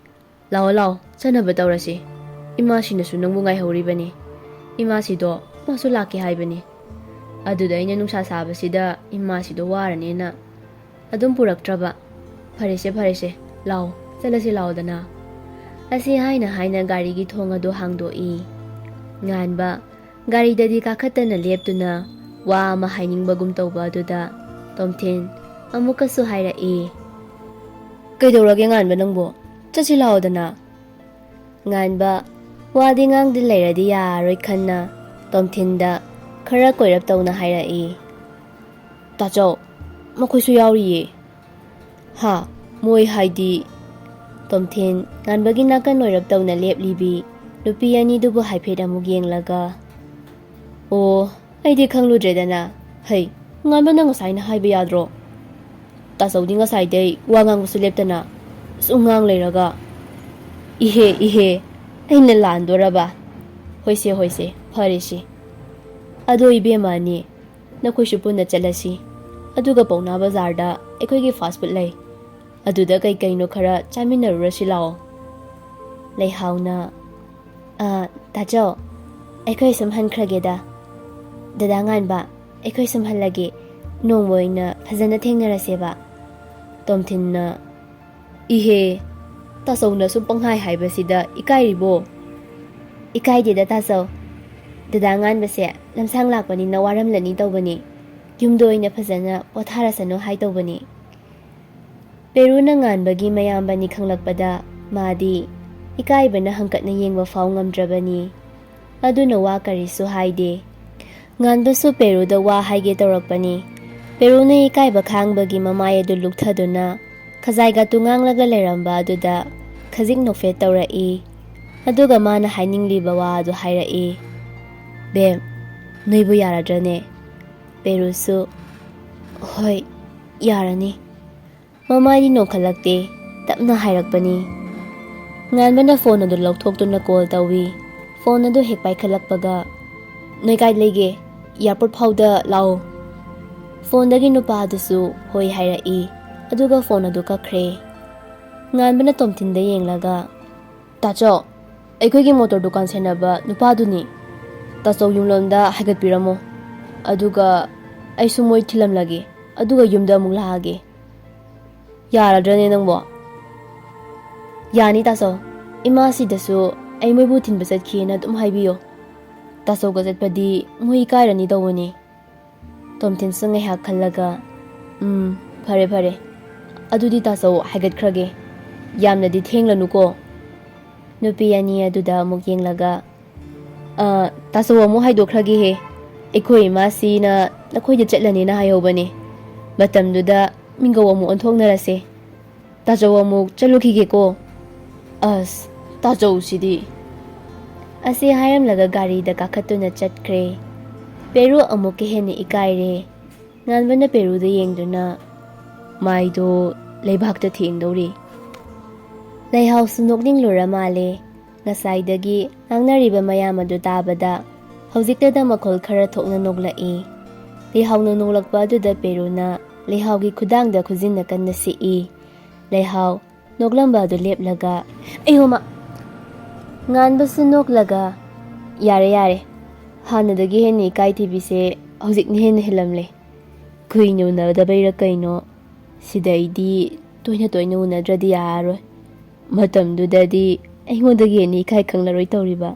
ꯂꯥꯛꯑꯣ, ꯂꯥꯛꯑꯣ, ꯆꯠꯅꯕ ꯇꯧꯔꯁꯤ꯫ ꯏꯃꯥꯁꯤꯅꯁꯨ ꯅꯪꯕꯨ ꯉꯥꯏꯍꯧꯔꯤꯕꯅꯤ꯫ ꯏꯃꯥꯁꯤꯗꯣ ꯃꯥꯁꯨ ꯂꯥꯛꯀꯦ ꯍꯥꯏꯕꯅꯤ꯫ ꯑꯗꯨꯗ ꯑꯩꯅ ꯅꯨꯡꯁꯥ ꯁꯥꯕꯁꯤꯗ ꯏꯃꯥꯁꯤꯗꯣ ꯋꯥꯔꯅꯦꯅ ꯑꯗꯨꯝ ꯄꯨꯔꯛꯇ꯭ꯔꯕ꯫ ꯐꯔꯦꯁꯦ, ꯐꯔꯦꯁꯦ, ꯂꯥꯛꯑꯣ, ꯆꯠꯂꯁꯤ ꯂꯥꯛꯑꯣꯗꯅ꯫" ꯑꯁꯤ ꯍꯥꯏꯅ ꯍꯥꯏꯅ ꯒꯥꯔꯤꯒꯤ ꯊꯣꯡ ꯑꯗꯨ ꯍꯥꯡꯗꯣꯛꯏ꯫ ꯉꯥꯟꯕ ꯒꯥꯔꯤꯗꯗꯤ ꯀꯥꯈꯠꯇꯅ ꯂꯦꯞꯇꯨꯅ ꯋꯥ ꯑꯃ ꯍꯥꯏꯅꯤꯡꯕꯒꯨꯝ ꯇꯧꯕ ꯑꯗꯨꯗ ꯇꯣꯝꯊꯤꯟ ꯑꯃꯨꯛꯀꯁꯨ ꯍꯥꯏꯔꯛꯏ, "ꯀꯩꯗꯧꯔꯒꯦ ꯉꯥꯟꯕ ꯅꯪꯕꯨ? ꯆꯠꯁꯤ ꯂꯥꯛꯑꯣꯗꯅ꯫" ꯉꯥꯟꯕ ꯋꯥꯗꯤ ꯉꯥꯡꯗꯤ ꯂꯩꯔꯗꯤ ꯌꯥꯔꯔꯣꯏ ꯈꯟꯅ ꯇꯣꯝꯊꯤꯟꯗ ꯈꯔ ꯀꯣꯏꯔꯞ ꯇꯧꯅ ꯍꯥꯏꯔꯛꯏ, "ꯇꯥꯆꯧ, ꯃꯈꯣꯏꯁꯨ ꯌꯥꯎꯔꯤꯌꯦ꯫" "ꯍꯥ? ꯃꯣꯏ ꯍꯥꯏꯗꯤ?" ꯇꯣꯝꯊꯤꯟ ꯉꯥꯟꯕꯒꯤ ꯅꯥꯀꯟ ꯑꯣꯏꯔꯞ ꯇꯧꯅ ꯂꯦꯞꯂꯤꯕꯤ ꯅꯨꯄꯤ ꯑꯅꯤꯗꯨꯕꯨ ꯍꯥꯏꯐꯦꯠ ꯑꯃꯨꯛ ꯌꯦꯡꯂꯒ, "ꯑꯣ, ꯑꯩꯗꯤ ꯈꯪꯂꯨꯗ꯭ꯔꯦꯗꯅ꯫ ꯍꯩ, ꯉꯥꯟꯕ, ꯅꯪ ꯉꯁꯥꯏꯅ ꯍꯥꯏꯕ ꯌꯥꯗ꯭ꯔꯣ? ꯇꯥꯆꯧꯗꯤ ꯉꯁꯥꯏꯗꯩ ꯋꯥ ꯉꯥꯡꯕꯁꯨ ꯂꯦꯞꯇꯅ ꯁꯨꯝ ꯉꯥꯡ ꯂꯩꯔꯒ꯫" "ꯏꯍꯦ, ꯏꯍꯦ, ꯑꯩꯅ ꯂꯥꯟꯗꯣꯔꯕ꯫ ꯍꯣꯏꯁꯦ, ꯍꯣꯏꯁꯦ, ꯐꯔꯦꯁꯦ꯫ ꯑꯗꯣ ꯏꯕꯦꯝꯃ ꯑꯅꯤ, ꯅꯈꯣꯏꯁꯨ ꯄꯨꯟꯅ ꯆꯠꯂꯁꯤ꯫ ꯑꯗꯨꯒ ꯄꯧꯅꯥ ꯕꯖꯥꯔꯗ ꯑꯩꯈꯣꯏꯒꯤ ꯐꯥꯁ ꯐꯨꯗ ꯂꯩ꯫ ꯑꯗꯨꯗ ꯀꯩ ꯀꯩꯅꯣ ꯈꯔ ꯆꯥꯃꯤꯟꯅꯔꯨꯔꯁꯤ ꯂꯥꯛꯑꯣ꯫" ꯂꯩꯍꯥꯎꯅ, "ꯑ, ꯇꯥꯆꯧ, ꯑꯩꯈꯣꯏ ꯁꯨꯝ ꯍꯟꯈ꯭ꯔꯒꯦꯗ꯫ ꯗꯗꯥ ꯉꯥꯟꯕ, ꯑꯩꯈꯣꯏ ꯁꯨꯝ ꯍꯜꯂꯒꯦ꯫ ꯅꯣꯡꯃ ꯑꯣꯏꯅ ꯐꯖꯅ ꯊꯦꯡꯅꯔꯁꯦꯕ꯫" ꯇꯣꯝꯊꯤꯟꯅ, "ꯏꯍꯦ, ꯇꯥꯆꯧꯅ ꯁꯨꯝ ꯄꯪꯍꯥꯏ ꯍꯥꯏꯕꯁꯤꯗ ꯏꯀꯥꯏꯔꯤꯕꯣ?" "ꯏꯀꯥꯏꯗꯦꯗ ꯇꯥꯆꯧ꯫ ꯗꯗꯥ ꯉꯥꯟꯕꯁꯦ ꯂꯝꯁꯥꯡ ꯂꯥꯛꯄꯅꯤꯅ ꯋꯥꯔꯝꯂꯅꯤ ꯇꯧꯕꯅꯤ꯫ ꯌꯨꯝꯗ ꯑꯣꯏꯅ ꯐꯖꯅ ꯄꯣꯊꯥꯔꯁꯅꯨ ꯍꯥꯏ ꯇꯧꯕꯅꯤ꯫" ꯄꯦꯔꯨꯅ ꯉꯥꯟꯕꯒꯤ ꯃꯌꯥꯝꯕꯅꯤ ꯈꯪꯂꯛꯄꯗ ꯃꯥꯗꯤ ꯏꯀꯥꯏꯕꯅ ꯍꯪꯀꯠꯅ ꯌꯦꯡꯕ ꯐꯥꯎ ꯉꯝꯗ꯭ꯔꯕꯅꯤ꯫ ꯑꯗꯨꯅ ꯋꯥ ꯀꯔꯤꯁꯨ ꯍꯥꯏꯗꯦ꯫ ꯉꯥꯟꯕꯁꯨ ꯄꯦꯔꯨꯗ ꯋꯥ ꯍꯥꯏꯒꯦ ꯇꯧꯔꯛꯄꯅꯤ꯫ ꯄꯦꯔꯨꯅ ꯏꯀꯥꯏꯕ ꯈꯥꯡꯕꯒꯤ ꯃꯃꯥꯏ ꯑꯗꯨ ꯂꯨꯛꯊꯗꯨꯅ ꯈꯖꯥꯏꯒ ꯇꯨꯉꯥꯡꯂꯒ ꯂꯩꯔꯝꯕ ꯑꯗꯨꯗ ꯈꯖꯤꯛ ꯅꯣꯛꯐꯦꯠ ꯇꯧꯔꯛꯏ꯫ ꯑꯗꯨꯒ ꯃꯥꯅ ꯍꯥꯏꯅꯤꯡꯂꯤꯕ ꯋꯥ ꯑꯗꯨ ꯍꯥꯏꯔꯛꯏ꯫ "ꯕꯦꯝ, ꯅꯣꯏꯕꯨ ꯌꯥꯔꯗ꯭ꯔꯅꯦ?" ꯄꯦꯔꯨꯁꯨ, "ꯍꯣꯏ, ꯌꯥꯔꯅꯤ"꯫ ꯃꯃꯥꯏꯗꯤ ꯅꯣꯛꯈꯠꯂꯛꯇꯦ, ꯇꯞꯅ ꯍꯥꯏꯔꯛꯄꯅꯤ꯫ ꯉꯥꯟꯕꯅ ꯐꯣꯟ ꯑꯗꯨ ꯂꯧꯊꯣꯛꯇꯨꯅ ꯀꯣꯜ ꯇꯧꯏ꯫ ꯐꯣꯟ ꯑꯗꯨ ꯍꯦꯛ ꯄꯥꯏꯈꯠꯂꯛꯄꯒ, "ꯅꯣꯏ ꯀꯥꯏ ꯂꯩꯒꯦ? ꯑꯦꯌꯥꯔꯄꯣꯔꯠ ꯐꯥꯎꯗ ꯂꯥꯛꯑꯣ"꯫ ꯐꯣꯟꯗꯒꯤ ꯅꯨꯄꯥ ꯑꯗꯨꯁꯨ ꯍꯣꯏ ꯍꯥꯏꯔꯛꯏ, ꯑꯗꯨꯒ ꯐꯣꯟ ꯑꯗꯨ ꯀꯛꯈ꯭ꯔꯦ꯫ ꯉꯥꯟꯕꯅ ꯇꯣꯝꯊꯤꯟꯗ ꯌꯦꯡꯂꯒ, "ꯇꯥꯆꯧ, ꯑꯩꯈꯣꯏꯒꯤ ꯃꯣꯇꯣꯔ ꯗꯨꯀꯥꯟ ꯁꯦꯟꯅꯕ ꯅꯨꯄꯥꯗꯨꯅꯤ꯫ ꯇꯥꯆꯧ ꯌꯨꯝꯂꯣꯝꯗ ꯍꯥꯏꯒꯠꯄꯤꯔꯝꯃꯣ, ꯑꯗꯨꯒ ꯑꯩꯁꯨ ꯃꯣꯏ ꯊꯤꯜꯂꯝꯂꯒꯦ, ꯑꯗꯨꯒ ꯌꯨꯝꯗ ꯑꯃꯨꯛ ꯂꯥꯛꯑꯒꯦ"꯫ "ꯌꯥꯔꯗ꯭ꯔꯅꯦ ꯅꯪꯕꯣ?" "ꯌꯥꯅꯤ ꯇꯥꯆꯧ, ꯏꯃꯥ ꯁꯤꯗꯁꯨ ꯑꯩ ꯃꯣꯏꯕꯨ ꯊꯤꯟꯕ ꯆꯠꯈꯤꯅ ꯑꯗꯨꯝ ꯍꯥꯏꯕꯤꯌꯣ꯫ ꯇꯥꯆꯧꯒ ꯆꯠꯄꯗꯤ ꯃꯣꯏ ꯏꯀꯥꯏꯔꯅꯤ ꯇꯧꯕꯅꯤ"꯫ ꯇꯣꯝꯊꯤꯟꯁꯨ ꯉꯥꯏꯍꯥꯛ ꯈꯜꯂꯒ, "ꯎꯝ, ꯐꯔꯦ ꯐꯔꯦ, ꯑꯗꯨꯗꯤ ꯇꯥꯆꯧ ꯍꯥꯏꯒꯠꯈ꯭ꯔꯒꯦ, ꯌꯥꯝꯅꯗꯤ ꯊꯦꯡꯂꯅꯨꯀꯣ"꯫ ꯅꯨꯄꯤ ꯑꯅꯤ ꯑꯗꯨꯗ ꯑꯃꯨꯛ ꯌꯦꯡꯂꯒ, "ꯑ, ꯇꯥꯆꯧ ꯑꯃꯨꯛ ꯍꯥꯏꯗꯣꯛꯈ꯭ꯔꯒꯦꯍꯦ, ꯑꯩꯈꯣꯏ ꯏꯃꯥꯁꯤꯅ ꯅꯈꯣꯏꯗ ꯆꯠꯂꯅꯤꯅ ꯍꯥꯏꯍꯧꯕꯅꯦ, ꯃꯇꯝꯗꯨꯗ ꯃꯤꯡꯒꯧ ꯑꯃꯨꯛ ꯑꯣꯟꯊꯣꯛꯅꯔꯁꯦ꯫ ꯇꯥꯆꯧ ꯑꯃꯨꯛ ꯆꯠꯂꯨꯈꯤꯒꯦꯀꯣ"꯫ "ꯑꯁ, ꯇꯥꯆꯧꯁꯤꯗꯤ"꯫ ꯑꯁꯤ ꯍꯥꯏꯔꯝꯂꯒ ꯒꯥꯔꯤꯗ ꯀꯥꯈꯠꯇꯨꯅ ꯆꯠꯈ꯭ꯔꯦ꯫ ꯄꯦꯔꯨ ꯑꯃꯨꯛꯀ ꯍꯦꯟꯅ ꯏꯀꯥꯏꯔꯦ꯫ ꯉꯥꯟꯕꯅ ꯄꯦꯔꯨꯗ ꯌꯦꯡꯗꯨꯅ ꯃꯥꯏꯗꯣ ꯂꯩꯕꯥꯛꯇ ꯊꯦꯡꯗꯧꯔꯤ꯫ ꯂꯩꯍꯥꯎꯁꯨ ꯅꯣꯛꯅꯤꯡꯂꯨꯔ ꯃꯥꯜꯂꯦ꯫ ꯉꯁꯥꯏꯗꯒꯤ ꯉꯥꯡꯅꯔꯤꯕ ꯃꯌꯥꯝ ꯑꯗꯨ ꯇꯥꯕꯗ ꯍꯧꯖꯤꯛꯇꯗ ꯃꯈꯣꯜ ꯈꯔ ꯊꯣꯛꯅ ꯅꯣꯛꯂꯛꯏ꯫ ꯂꯩꯍꯥꯎꯅ ꯅꯣꯛꯂꯛꯄ ꯑꯗꯨꯗ ꯄꯦꯔꯨꯅ ꯂꯩꯍꯥꯎꯒꯤ ꯈꯨꯗꯥꯡꯗ ꯈꯨꯖꯤꯟꯅ ꯀꯟꯅ ꯁꯤꯛꯏ꯫ ꯂꯩꯍꯥꯎ ꯅꯣꯛꯂꯝꯕ ꯑꯗꯨ ꯂꯦꯞꯂꯒ, "ꯑꯩꯍꯣꯃ!" ꯉꯥꯟꯕꯁꯨ ꯅꯣꯛꯂꯒ, "ꯌꯥꯔꯦ, ꯌꯥꯔꯦ, ꯍꯥꯟꯅꯗꯒꯤ ꯍꯦꯟꯅ ꯏꯀꯥꯏ ꯊꯤꯕꯤꯁꯦ ꯍꯧꯖꯤꯛꯅ ꯍꯦꯟꯅ ꯍꯦꯜꯂꯝꯂꯦ꯫ ꯀꯨꯏꯅ ꯎꯅꯗꯕꯩꯔ ꯀꯩꯅꯣ, ꯁꯤꯗꯩꯗꯤ ꯇꯣꯏꯅ ꯇꯣꯏꯅ ꯎꯅꯗ꯭ꯔꯗꯤ ꯌꯥꯔꯔꯣꯏ꯫ ꯃꯇꯝꯗꯨꯗꯗꯤ ꯑꯩꯉꯣꯟꯗꯒꯤ ꯍꯦꯟꯅ ꯏꯀꯥꯏ ꯈꯪꯂꯔꯣꯏ ꯇꯧꯔꯤꯕ"꯫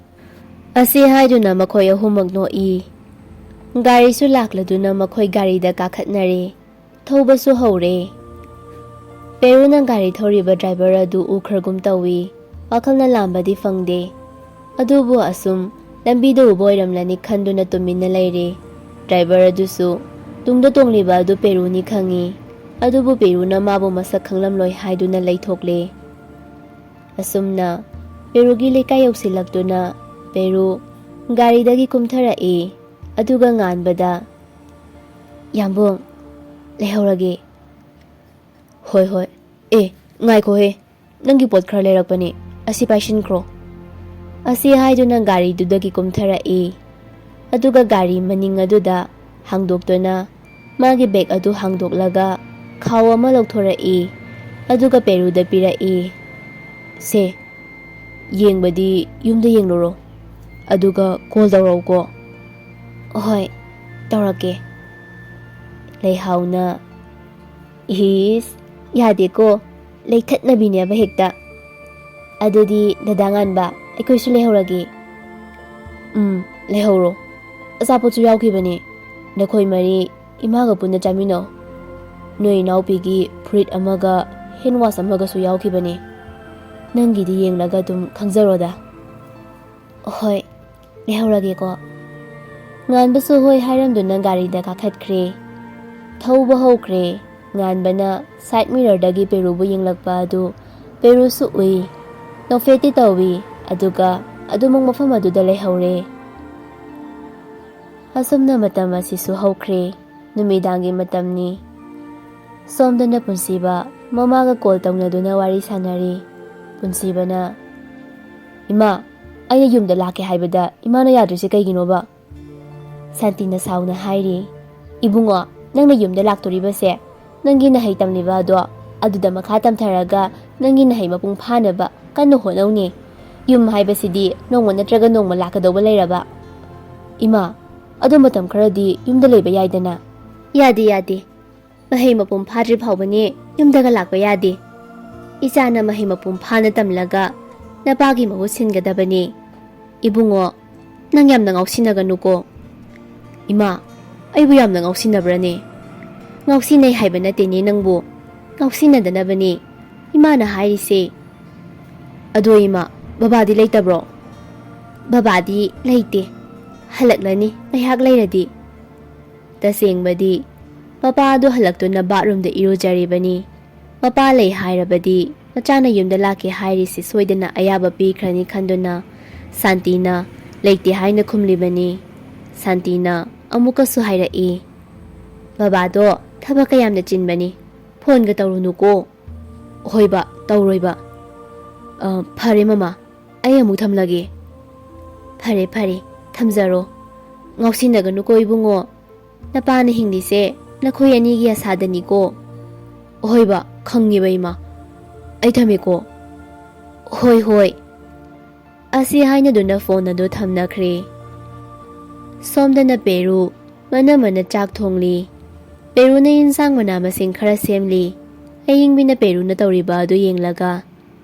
ꯑꯁꯤ ꯍꯥꯏꯗꯨꯅ ꯃꯈꯣꯏ ꯑꯍꯨꯝꯃꯛ ꯅꯣꯛꯏ꯫ ꯒꯥꯔꯤꯁꯨ ꯂꯥꯛꯂꯗꯨꯅ ꯃꯈꯣꯏ ꯒꯥꯔꯤꯗ ꯀꯥꯈꯠꯅꯔꯦ꯫ ꯊꯧꯕꯁꯨ ꯍꯧꯔꯦ꯫ ꯄꯦꯔꯨꯅ ꯒꯥꯔꯤ ꯊꯧꯔꯤꯕ ꯗ꯭ꯔꯥꯏꯚꯔ ꯑꯗꯨ ꯎꯈ꯭ꯔꯒꯨꯝ ꯇꯧꯏ꯫ ꯋꯥꯈꯜꯅ ꯂꯥꯝꯕꯗꯤ ꯐꯪꯗꯦ꯫ ꯑꯗꯨꯕꯨ ꯑꯁꯨꯝ ꯂꯝꯕꯤꯗ ꯎꯕ ꯑꯣꯏꯔꯝꯂꯅꯤ ꯈꯟꯗꯨꯅ ꯇꯨꯃꯤꯟꯅ ꯂꯩꯔꯦ꯫ ꯗ꯭ꯔꯥꯏꯚꯔ ꯑꯗꯨꯁꯨ ꯇꯨꯡꯗ ꯇꯣꯡꯂꯤꯕ ꯑꯗꯨ ꯄꯦꯔꯨꯅꯤ ꯈꯪꯏ꯫ ꯑꯗꯨꯕꯨ ꯄꯦꯔꯨꯅ ꯃꯥꯕꯨ ꯃꯁꯛ ꯈꯪꯂꯝꯂꯣꯏ ꯍꯥꯏꯗꯨꯅ ꯂꯩꯊꯣꯛꯂꯦ꯫ ꯑꯁꯨꯝꯅ ꯄꯦꯔꯨꯒꯤ ꯂꯩꯀꯥꯏ ꯌꯧꯁꯤꯜꯂꯛꯇꯨꯅ ꯄꯦꯔꯨ ꯒꯥꯔꯤꯗꯒꯤ ꯀꯨꯝꯊꯔꯛꯏ꯫ ꯑꯗꯨꯒ ꯉꯥꯟꯕꯗ, "ꯌꯥꯝꯕꯨꯡ, ꯂꯩꯍꯧꯔꯒꯦ꯫" "ꯍꯣꯏ, ꯍꯣꯏ꯫ ꯑꯦ, ꯉꯥꯏꯈꯣꯍꯦ, ꯅꯪꯒꯤ ꯄꯣꯠ ꯈꯔ ꯂꯩꯔꯛꯄꯅꯦ, ꯑꯁꯤ ꯄꯥꯏꯁꯤꯟꯈ꯭ꯔꯣ꯫" ꯑꯁꯤ ꯍꯥꯏꯗꯨꯅ ꯒꯥꯔꯤꯗꯨꯗꯒꯤ ꯀꯨꯝꯊꯔꯛꯏ꯫ ꯑꯗꯨꯒ ꯒꯥꯔꯤ ꯃꯅꯤꯡ ꯑꯗꯨꯗ ꯍꯥꯡꯗꯣꯛꯇꯨꯅ ꯃꯥꯒꯤ ꯕꯦꯒ ꯑꯗꯨ ꯍꯥꯡꯗꯣꯛꯂꯒ ꯈꯥꯎ ꯑꯃ ꯂꯧꯊꯣꯔꯛꯏ꯫ ꯑꯗꯨꯒ ꯄꯦꯔꯨꯗ ꯄꯤꯔꯛꯏ꯫ "ꯁꯦ, ꯌꯦꯡꯕꯗꯤ ꯌꯨꯝꯗ ꯌꯦꯡꯂꯨꯔꯣ, ꯑꯗꯨꯒ ꯀꯣꯜ ꯇꯧꯔꯛꯎꯀꯣ꯫" "ꯍꯣꯏ, ꯇꯧꯔꯛꯀꯦ꯫" ꯂꯩꯍꯥꯎꯅ, "ꯏꯁ, ꯌꯥꯗꯦꯀꯣ, ꯂꯩꯊꯠꯅꯕꯤꯅꯦꯕ ꯍꯦꯛꯇ꯫ ꯑꯗꯨꯗꯤ ꯗꯗꯥ ꯉꯥꯟꯕ, ꯑꯩꯈꯣꯏꯁꯨ ꯂꯩꯍꯧꯔꯒꯦ꯫" "ꯎꯝ, ꯂꯩꯍꯧꯔꯣ꯫ ꯑꯆꯥꯄꯣꯠꯁꯨ ꯌꯥꯎꯈꯤꯕꯅꯦ꯫ ꯅꯈꯣꯏ ꯃꯔꯤ ꯏꯃꯥꯒ ꯄꯨꯟꯅ ꯆꯥꯃꯤꯟꯅꯧ꯫ ꯅꯣꯏ ꯏꯅꯥꯎꯄꯤꯒꯤ ꯐꯨꯔꯤꯠ ꯑꯃꯒ ꯍꯦꯟ ꯋꯥꯁ ꯑꯃꯒꯁꯨ ꯌꯥꯎꯈꯤꯕꯅꯦ꯫ ꯅꯪꯒꯤꯗꯤ ꯌꯦꯡꯂꯒ ꯑꯗꯨꯝ ꯈꯪꯖꯔꯣꯗ꯫" "ꯍꯣꯏ, ꯂꯩꯍꯧꯔꯒꯦꯀꯣ꯫" ꯉꯥꯟꯕꯁꯨ ꯍꯣꯏ ꯍꯥꯏꯔꯝꯗꯨꯅ ꯒꯥꯔꯤꯗ ꯀꯥꯈꯠꯈ꯭ꯔꯦ꯫ ꯊꯧꯕ ꯍꯧꯈ꯭ꯔꯦ꯫ ꯉꯥꯟꯕꯅ ꯁꯥꯏꯠ ꯃꯤꯔꯔꯗꯒꯤ ꯄꯦꯔꯨꯕꯨ ꯌꯦꯡꯂꯛꯄ ꯑꯗꯨ ꯄꯦꯔꯨꯁꯨ ꯎꯏ꯫ ꯅꯣꯛꯐꯦꯠꯇꯤ ꯇꯧꯏ, ꯑꯗꯨꯒ ꯑꯗꯨꯃꯛ ꯃꯐꯝ ꯑꯗꯨꯗ ꯂꯩꯍꯧꯔꯦ꯫ ꯑꯁꯨꯝꯅ ꯃꯇꯝ ꯑꯁꯤꯁꯨ ꯍꯧꯈ꯭ꯔꯦ꯫ ꯅꯨꯃꯤꯗꯥꯡꯒꯤ ꯃꯇꯝꯅꯤ꯫ ꯁꯣꯝꯗꯅ ꯄꯨꯟꯁꯤꯕ ꯃꯃꯥꯒ ꯀꯣꯜ ꯇꯧꯅꯗꯨꯅ ꯋꯥꯔꯤ ꯁꯥꯟꯅꯔꯤ꯫ ꯄꯨꯟꯁꯤꯕꯅ, "ꯏꯃꯥ, ꯑꯩꯅ ꯌꯨꯝꯗ ꯂꯥꯛꯀꯦ ꯍꯥꯏꯕꯗ ꯏꯃꯥꯅ ꯌꯥꯗ꯭ꯔꯤꯁꯦ ꯀꯩꯒꯤꯅꯣꯕ?" ꯁꯥꯟꯇꯤꯅ ꯁꯥꯎꯅ ꯍꯥꯏꯔꯤ, "ꯏꯕꯨꯡꯉꯣ, ꯅꯪꯅ ꯌꯨꯝꯗ ꯂꯥꯛꯇꯣꯔꯤꯕꯁꯦ ꯅꯪꯒꯤ ꯅꯍꯩ ꯇꯝꯂꯤꯕ ꯑꯗꯣ ꯑꯗꯨꯗ ꯃꯈꯥ ꯇꯝꯊꯔꯒ ꯅꯪꯒꯤ ꯅꯍꯩ ꯃꯄꯨꯡ ꯐꯥꯅꯕ ꯀꯟꯅ ꯍꯣꯠꯅꯧꯅꯦ꯫ ꯌꯨꯝ ꯍꯥꯏꯕꯁꯤꯗꯤ ꯅꯣꯡꯃ ꯅꯠꯇ꯭ꯔꯒ ꯅꯣꯡꯃ ꯂꯥꯛꯀꯗꯧꯕ ꯂꯩꯔꯕ꯫" "ꯏꯃꯥ, ꯑꯗꯣ ꯃꯇꯝ ꯈꯔꯗꯤ ꯌꯨꯝꯗ ꯂꯩꯕ ꯌꯥꯏꯗꯅ?" "ꯌꯥꯗꯦ, ꯌꯥꯗꯦ꯫ ꯃꯍꯩ ꯃꯄꯨꯡ ꯐꯥꯗ꯭ꯔꯤ ꯐꯥꯎꯕꯅꯦ ꯌꯨꯝꯗꯒ ꯂꯥꯛꯄ ꯌꯥꯗꯦ꯫ ꯏꯆꯥꯅ ꯃꯍꯩ ꯃꯄꯨꯡ ꯐꯥꯅ ꯇꯝꯂꯒ ꯅꯄꯥꯒꯤ ꯃꯍꯨꯠ ꯁꯤꯟꯒꯗꯕꯅꯦ꯫" "ꯏꯕꯨꯡꯉꯣ, ꯅꯪ ꯌꯥꯝꯅ ꯉꯥꯎꯁꯤꯟꯅꯒꯅꯨꯀꯣ꯫" "ꯏꯃꯥ, ꯑꯩꯕꯨ ꯌꯥꯝꯅ ꯉꯥꯎꯁꯤꯟꯅꯕ꯭ꯔꯅꯦ?" "ꯉꯥꯎꯁꯤꯟꯅꯩ ꯍꯥꯏꯕ ꯅꯠꯇꯦꯅꯦ ꯅꯪꯕꯨ, ꯉꯥꯎꯁꯤꯟꯅꯗꯅꯕꯅꯦ ꯏꯃꯥꯅ ꯍꯥꯏꯔꯤꯁꯦ꯫" "ꯑꯗꯣ ꯏꯃꯥ, ꯕꯕꯥꯗꯤ ꯂꯩꯇꯕ꯭ꯔꯣ?" "ꯕꯕꯥꯗꯤ ꯂꯩꯇꯦ, ꯍꯜꯂꯛꯂꯅꯤ ꯉꯥꯏꯍꯥꯛ ꯂꯩꯔꯗꯤ꯫" ꯇꯁꯦꯡꯕꯗꯤ ꯃꯄꯥ ꯑꯗꯨ ꯍꯜꯂꯛꯇꯨꯅ ꯕꯥꯠꯔꯨꯝꯗ ꯏꯔꯨꯖꯔꯤꯕꯅꯤ꯫ ꯃꯄꯥ ꯂꯩ ꯍꯥꯏꯔꯕꯗꯤ ꯃꯆꯥꯅ ꯌꯨꯝꯗ ꯂꯥꯛꯀꯦ ꯍꯥꯏꯔꯤꯁꯤ ꯁꯣꯏꯗꯅ ꯑꯌꯥꯕ ꯄꯤꯈ꯭ꯔꯅꯤ ꯈꯟꯗꯨꯅ ꯁꯥꯟꯇꯤꯅ ꯂꯩꯇꯦ ꯍꯥꯏꯅ ꯈꯨꯝꯂꯤꯕꯅꯤ꯫ ꯁꯥꯟꯇꯤꯅ ꯑꯃꯨꯛꯀꯁꯨ ꯍꯥꯏꯔꯛꯏ, "ꯕꯕꯥꯗꯣ ꯊꯕꯛ ꯀꯌꯥꯝꯅ ꯆꯤꯟꯕꯅꯤ, ꯐꯣꯟꯒ ꯇꯧꯔꯨꯅꯨꯀꯣ"꯫ "ꯍꯣꯏꯕ, ꯇꯧꯔꯣꯏꯕ꯫ ꯑ, ꯐꯔꯦ ꯃꯃꯥ, ꯑꯩ ꯑꯃꯨꯛ ꯊꯝꯂꯒꯦ"꯫ "ꯐꯔꯦ, ꯐꯔꯦ, ꯊꯝꯖꯔꯣ꯫ ꯉꯥꯎꯁꯤꯟꯅꯒꯅꯨꯀꯣ ꯏꯕꯨꯡꯉꯣ꯫ ꯅꯄꯥꯅ ꯍꯤꯡꯂꯤꯁꯦ ꯅꯈꯣꯏ ꯑꯅꯤꯒꯤ ꯑꯁꯥꯗꯅꯤꯀꯣ"꯫ "ꯍꯣꯏꯕ, ꯈꯪꯉꯦꯕ ꯏꯃꯥ꯫ ꯑꯩ ꯊꯝꯃꯦꯀꯣ"꯫ "ꯍꯣꯏ, ꯍꯣꯏ"꯫ ꯑꯁꯤ ꯍꯥꯏꯅꯗꯨꯅ ꯐꯣꯟ ꯑꯗꯨ ꯊꯝꯅꯈ꯭ꯔꯦ꯫ ꯁꯣꯝꯗꯅ ꯄꯦꯔꯨ ꯃꯅꯝꯃꯅ ꯆꯥꯛ ꯊꯣꯡꯂꯤ꯫ ꯄꯦꯔꯨꯅ ꯌꯦꯟꯁꯥꯡ ꯃꯅꯥ ꯃꯁꯤꯡ ꯈꯔ ꯁꯦꯝꯂꯤ꯫ ꯑꯌꯤꯡꯕꯤꯅ ꯄꯦꯔꯨꯅ ꯇꯧꯔꯤꯕ ꯑꯗꯨ ꯌꯦꯡꯂꯒ,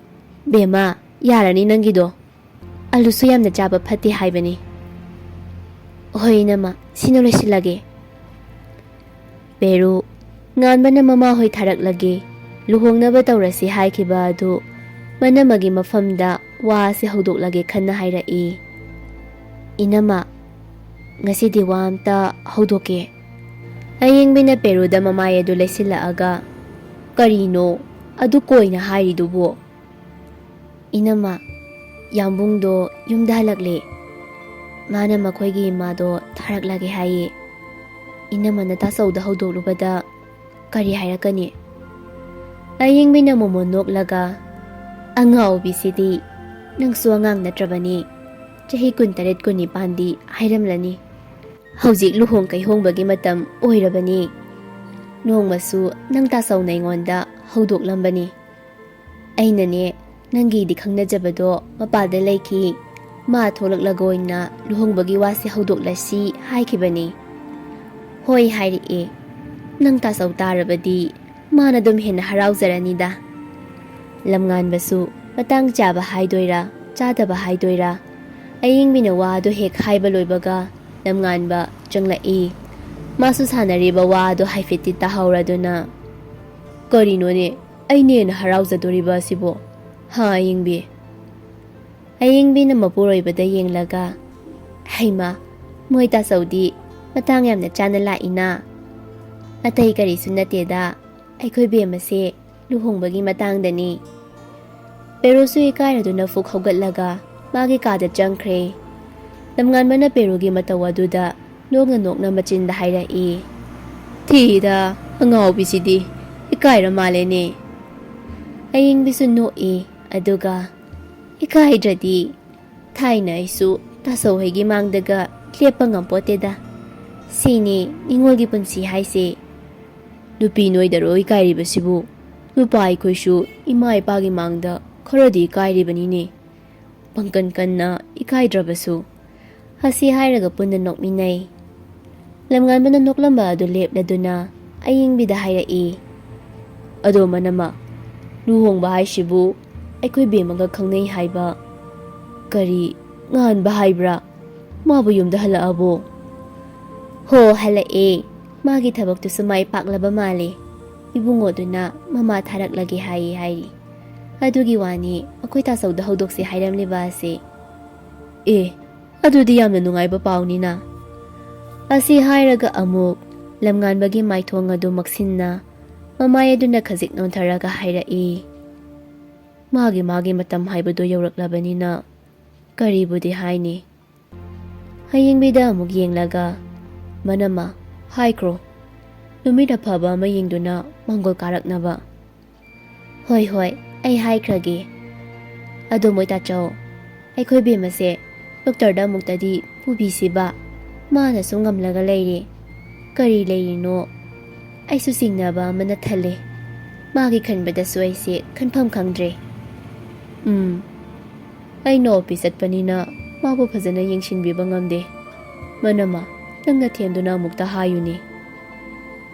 "ꯕꯦꯝꯃ, ꯌꯥꯔꯅꯤ ꯅꯪꯒꯤꯗꯣ꯫ ꯑꯂꯨꯁꯨ ꯌꯥꯝꯅ ꯆꯥꯕ ꯐꯠꯇꯦ ꯍꯥꯏꯕꯅꯤ"꯫ "ꯍꯣꯏ ꯏꯅꯝꯃ, ꯁꯤꯅ ꯂꯣꯏꯁꯤꯜꯂꯒꯦ"꯫ ꯄꯦꯔꯨ, ꯉꯥꯟꯕꯅ ꯃꯃꯥꯍꯣꯏ ꯊꯥꯔꯛꯂꯒꯦ, ꯂꯨꯍꯣꯡꯅꯕ ꯇꯧꯔꯁꯤ ꯍꯥꯏꯈꯤꯕ ꯑꯗꯨ ꯃꯅꯝꯃꯒꯤ ꯃꯐꯝꯗ ꯋꯥ ꯑꯁꯤ ꯍꯧꯗꯣꯛꯂꯒꯦ ꯈꯟꯅ ꯍꯥꯏꯔꯛꯏ꯫ "ꯏꯅꯝꯃ, ꯉꯁꯤꯗꯤ ꯋꯥ ꯑꯝꯇ ꯍꯧꯗꯣꯛꯀꯦ"꯫ ꯑꯌꯤꯡꯕꯤꯅ ꯄꯦꯔꯨꯗ ꯃꯃꯥꯏ ꯑꯗꯨ ꯂꯩꯁꯤꯜꯂꯛꯑꯒ, "ꯀꯔꯤꯅꯣ ꯑꯗꯨ ꯀꯣꯏꯅ ꯍꯥꯏꯔꯤꯗꯨꯕꯨ?" "ꯏꯅꯝꯃ, ꯌꯥꯝꯕꯨꯡꯗꯣ ꯌꯨꯝꯗ ꯍꯜꯂꯛꯂꯦ꯫ ꯃꯥꯅ ꯃꯈꯣꯏꯒꯤ ꯏꯃꯥꯗꯣ ꯊꯥꯔꯛꯂꯒꯦ ꯍꯥꯏꯌꯦ꯫ ꯏꯅꯝꯃꯅ ꯇꯥꯆꯧꯗ ꯍꯧꯗꯣꯛꯂꯨꯕꯗ ꯀꯔꯤ ꯍꯥꯏꯔꯛꯀꯅꯤ?" ꯑꯌꯤꯡꯕꯤꯅ ꯃꯣꯃꯣꯟ ꯅꯣꯛꯂꯒ, "ꯑꯉꯥꯎꯕꯤꯁꯤꯗꯤ, ꯅꯪꯁꯨ ꯑꯉꯥꯡ ꯅꯠꯇ꯭ꯔꯕꯅꯤ꯫ ꯆꯍꯤ ꯀꯨꯟꯇꯔꯦꯠ ꯀꯨꯟꯅꯤꯄꯥꯟꯗꯤ ꯍꯥꯏꯔꯝꯂꯅꯤ꯫ ꯍꯧꯖꯤꯛ ꯂꯨꯍꯣꯡ ꯀꯩꯍꯣꯡꯕꯒꯤ ꯃꯇꯝ ꯑꯣꯏꯔꯕꯅꯤ꯫ ꯅꯣꯡꯃꯁꯨ ꯅꯪ ꯇꯥꯆꯧꯅ ꯑꯩꯉꯣꯟꯗ ꯍꯧꯗꯣꯛꯂꯝꯕꯅꯤ꯫ ꯑꯩꯅꯅꯦ, ꯅꯪꯒꯤꯗꯤ ꯈꯪꯅꯖꯕꯗꯣ ꯃꯄꯥꯜꯗ ꯂꯩꯈꯤ꯫ ꯃꯥ ꯊꯣꯛꯂꯛꯂꯒ ꯑꯣꯏꯅ ꯂꯨꯍꯣꯡꯕꯒꯤ ꯋꯥꯁꯦ ꯍꯧꯗꯣꯛꯂꯁꯤ ꯍꯥꯏꯈꯤꯕꯅꯤ꯫ ꯍꯣꯏ ꯍꯥꯏꯔꯛꯑꯦ꯫ ꯅꯪ ꯇꯥꯆꯧ ꯇꯥꯔꯕꯗꯤ ꯃꯥꯅ ꯑꯗꯨꯝ ꯍꯦꯟꯅ ꯍꯔꯥꯎꯖꯔꯅꯤꯗ"꯫ ꯂꯝꯉꯥꯟꯕꯁꯨ ꯃꯇꯥꯡ ꯆꯥꯕ ꯍꯥꯏꯗꯣꯏꯔꯥ, ꯆꯥꯗꯕ ꯍꯥꯏꯗꯣꯏꯔꯥ, ꯑꯌꯤꯡꯕꯤꯅ ꯋꯥ ꯑꯗꯨ ꯍꯦꯛ ꯍꯥꯏꯕ ꯂꯣꯏꯕꯒ ꯂꯝꯉꯥꯟꯕ ꯆꯪꯂꯛꯏ꯫ ꯃꯥꯁꯨ ꯁꯥꯟꯅꯔꯤꯕ ꯋꯥ ꯑꯗꯨ ꯍꯥꯏꯐꯦꯠꯇꯤ ꯇꯥꯍꯧꯔꯗꯨꯅ, "ꯀꯔꯤꯅꯣꯅꯦ, ꯑꯩꯅ ꯍꯦꯟꯅ ꯍꯔꯥꯎꯖꯗꯣꯔꯤꯕ ꯑꯁꯤꯕꯣ? ꯍꯥ, ꯑꯌꯤꯡꯕꯤ?" ꯑꯌꯤꯡꯕꯤꯅ ꯃꯄꯨꯔꯣꯏꯕꯗ ꯌꯦꯡꯂꯒ, "ꯍꯩꯃꯥ, ꯃꯣꯏ ꯇꯥꯆꯧꯗꯤ ꯃꯇꯥꯡ ꯌꯥꯝꯅ ꯆꯥꯅ ꯂꯥꯛꯏꯅ꯫ ꯑꯇꯩ ꯀꯔꯤꯁꯨ ꯅꯠꯇꯦꯗ, ꯑꯩꯈꯣꯏ ꯕꯦꯝꯃꯁꯦ ꯂꯨꯍꯣꯡꯕꯒꯤ ꯃꯇꯥꯡꯗꯅꯤ꯫ ꯄꯦꯔꯨꯁꯨ ꯏꯀꯥꯏꯔꯗꯨꯅ ꯐꯨꯛ ꯍꯧꯒꯠꯂꯒ ꯃꯥꯒꯤ ꯀꯥꯗ ꯆꯪꯈ꯭ꯔꯦ꯫ ꯂꯝꯉꯥꯟꯕꯅ ꯄꯦꯔꯨꯒꯤ ꯃꯇꯧ ꯑꯗꯨꯗ ꯅꯣꯛꯅ ꯅꯣꯛꯅ ꯃꯆꯤꯟꯗ ꯍꯥꯏꯔꯛꯏ, "ꯊꯤꯗ, ꯑꯉꯥꯎꯕꯤꯁꯤꯗꯤ ꯏꯀꯥꯏꯔ ꯃꯥꯜꯂꯦꯅꯦ"꯫ ꯑꯌꯤꯡꯕꯤꯁꯨ ꯅꯣꯛꯏ, ꯑꯗꯨꯒ, "ꯏꯀꯥꯏꯗ꯭ꯔꯗꯤ꯫ ꯊꯥꯏꯅ ꯑꯩꯁꯨ ꯇꯥꯆꯧ ꯍꯣꯏꯒꯤ ꯃꯥꯡꯗꯒ ꯂꯦꯞꯄ ꯉꯝꯄꯣꯠꯇꯦꯗ꯫ ꯁꯤꯅꯤ ꯅꯤꯉꯣꯜꯒꯤ ꯄꯨꯟꯁꯤ ꯍꯥꯏꯁꯦ"꯫ "ꯅꯨꯄꯤ ꯅꯣꯏꯗꯔꯣ ꯏꯀꯥꯏꯔꯤꯕꯁꯤꯕꯨ? ꯅꯨꯄꯥ ꯑꯩꯈꯣꯏꯁꯨ ꯏꯃꯥ ꯏꯄꯥꯒꯤ ꯃꯥꯡꯗ ꯈꯔꯗꯤ ꯏꯀꯥꯏꯔꯤꯕꯅꯤꯅꯦ, ꯄꯪꯀꯟ ꯀꯟꯅ ꯏꯀꯥꯏꯗ꯭ꯔꯕꯁꯨ"꯫ ꯑꯁꯤ ꯍꯥꯏꯔꯒ ꯄꯨꯟꯅ ꯅꯣꯛꯃꯤꯟꯅꯩ꯫ ꯂꯝꯉꯥꯟꯕꯅ ꯅꯣꯛꯂꯝꯕ ꯑꯗꯨ ꯂꯦꯞꯂꯗꯨꯅ ꯑꯌꯤꯡꯕꯤꯗ ꯍꯥꯏꯔꯛꯏ, "ꯑꯗꯣ ꯃꯅꯝꯃ, ꯂꯨꯍꯣꯡꯕ ꯍꯥꯏꯁꯤꯕꯨ ꯑꯩꯈꯣꯏ ꯕꯦꯝꯃꯒ ꯈꯪꯅꯩ ꯍꯥꯏꯕ, ꯀꯔꯤ, ꯉꯥꯟꯕ ꯍꯥꯏꯕ꯭ꯔꯥ? ꯃꯥꯕꯨ ꯌꯨꯝꯗ ꯍꯜꯂꯛꯑꯕꯣ?" "ꯍꯣ, ꯍꯜꯂꯛꯑꯦ꯫ ꯃꯥꯒꯤ ꯊꯕꯛꯇꯨꯁꯨ ꯃꯥꯏ ꯄꯥꯛꯂꯕ ꯃꯥꯜꯂꯦ꯫ ꯏꯕꯨꯡꯉꯣꯗꯨꯅ ꯃꯃꯥ ꯊꯥꯔꯛꯂꯒꯦ ꯍꯥꯏꯌꯦ ꯍꯥꯏꯔꯤ꯫ ꯑꯗꯨꯒꯤ ꯋꯥꯅꯤ, ꯑꯩꯈꯣꯏ ꯇꯥꯆꯧꯗ ꯍꯧꯗꯣꯛꯁꯦ ꯍꯥꯏꯔꯝꯂꯤꯕ ꯑꯁꯦ"꯫ "ꯑꯦ, ꯑꯗꯨꯗꯤ ꯌꯥꯝꯅ ꯅꯨꯡꯉꯥꯏꯕ ꯄꯥꯎꯅꯤꯅ"꯫ ꯑꯁꯤ ꯍꯥꯏꯔꯒ ꯑꯃꯨꯛ ꯂꯝꯉꯥꯟꯕꯒꯤ ꯃꯥꯏꯊꯣꯡ ꯑꯗꯨ ꯃꯛꯁꯤꯟꯅ ꯃꯃꯥꯏ ꯑꯗꯨꯅ ꯈꯖꯤꯛ ꯅꯣꯟꯊꯔꯒ ꯍꯥꯏꯔꯛꯏ, "ꯃꯥꯒꯤ ꯃꯥꯒꯤ ꯃꯇꯝ ꯍꯥꯏꯕꯗꯨ ꯌꯧꯔꯛꯂꯕꯅꯤꯅ ꯀꯔꯤꯕꯨꯗꯤ ꯍꯥꯏꯅꯤ"꯫ ꯑꯌꯤꯡꯕꯤꯗ ꯑꯃꯨꯛ ꯌꯦꯡꯂꯒ, "ꯃꯅꯝꯃ, ꯍꯥꯏꯈ꯭ꯔꯣ, ꯅꯨꯃꯤꯠ ꯑꯐꯕ ꯑꯃ ꯌꯦꯡꯗꯨꯅ ꯃꯥꯡꯒꯣꯜ ꯀꯥꯔꯛꯅꯕ"꯫ "ꯍꯣꯏ, ꯍꯣꯏ, ꯑꯩ ꯍꯥꯏꯈ꯭ꯔꯒꯦ꯫ ꯑꯗꯣ ꯃꯣꯏ ꯇꯥꯆꯧ, ꯑꯩꯈꯣꯏ ꯕꯦꯝꯃꯁꯦ ꯗꯣꯛꯇꯔꯗ ꯑꯃꯨꯛꯇꯗꯤ ꯄꯨꯕꯤꯁꯤꯕ꯫ ꯃꯥꯅꯁꯨ ꯉꯝꯂꯒ ꯂꯩꯔꯦ꯫ ꯀꯔꯤ ꯂꯩꯔꯤꯅꯣ? ꯑꯩꯁꯨ ꯆꯤꯡꯅꯕ ꯑꯃꯅ ꯊꯜꯂꯦ꯫ ꯃꯥꯒꯤ ꯈꯟꯕꯗꯁꯨ ꯑꯩꯁꯦ ꯈꯟꯐꯝ ꯈꯪꯗ꯭ꯔꯦ"꯫ "ꯎꯝ, ꯑꯩꯅ ꯑꯣꯐꯤꯁ ꯆꯠꯄꯅꯤꯅ ꯃꯥꯕꯨ ꯐꯖꯅ ꯌꯦꯡꯁꯤꯟꯕꯤꯕ ꯉꯝꯗꯦ꯫ ꯃꯅꯝꯃ, ꯅꯪꯅ ꯊꯦꯝꯗꯨꯅ ꯑꯃꯨꯛꯇ ꯍꯥꯏꯌꯨꯅꯦ"꯫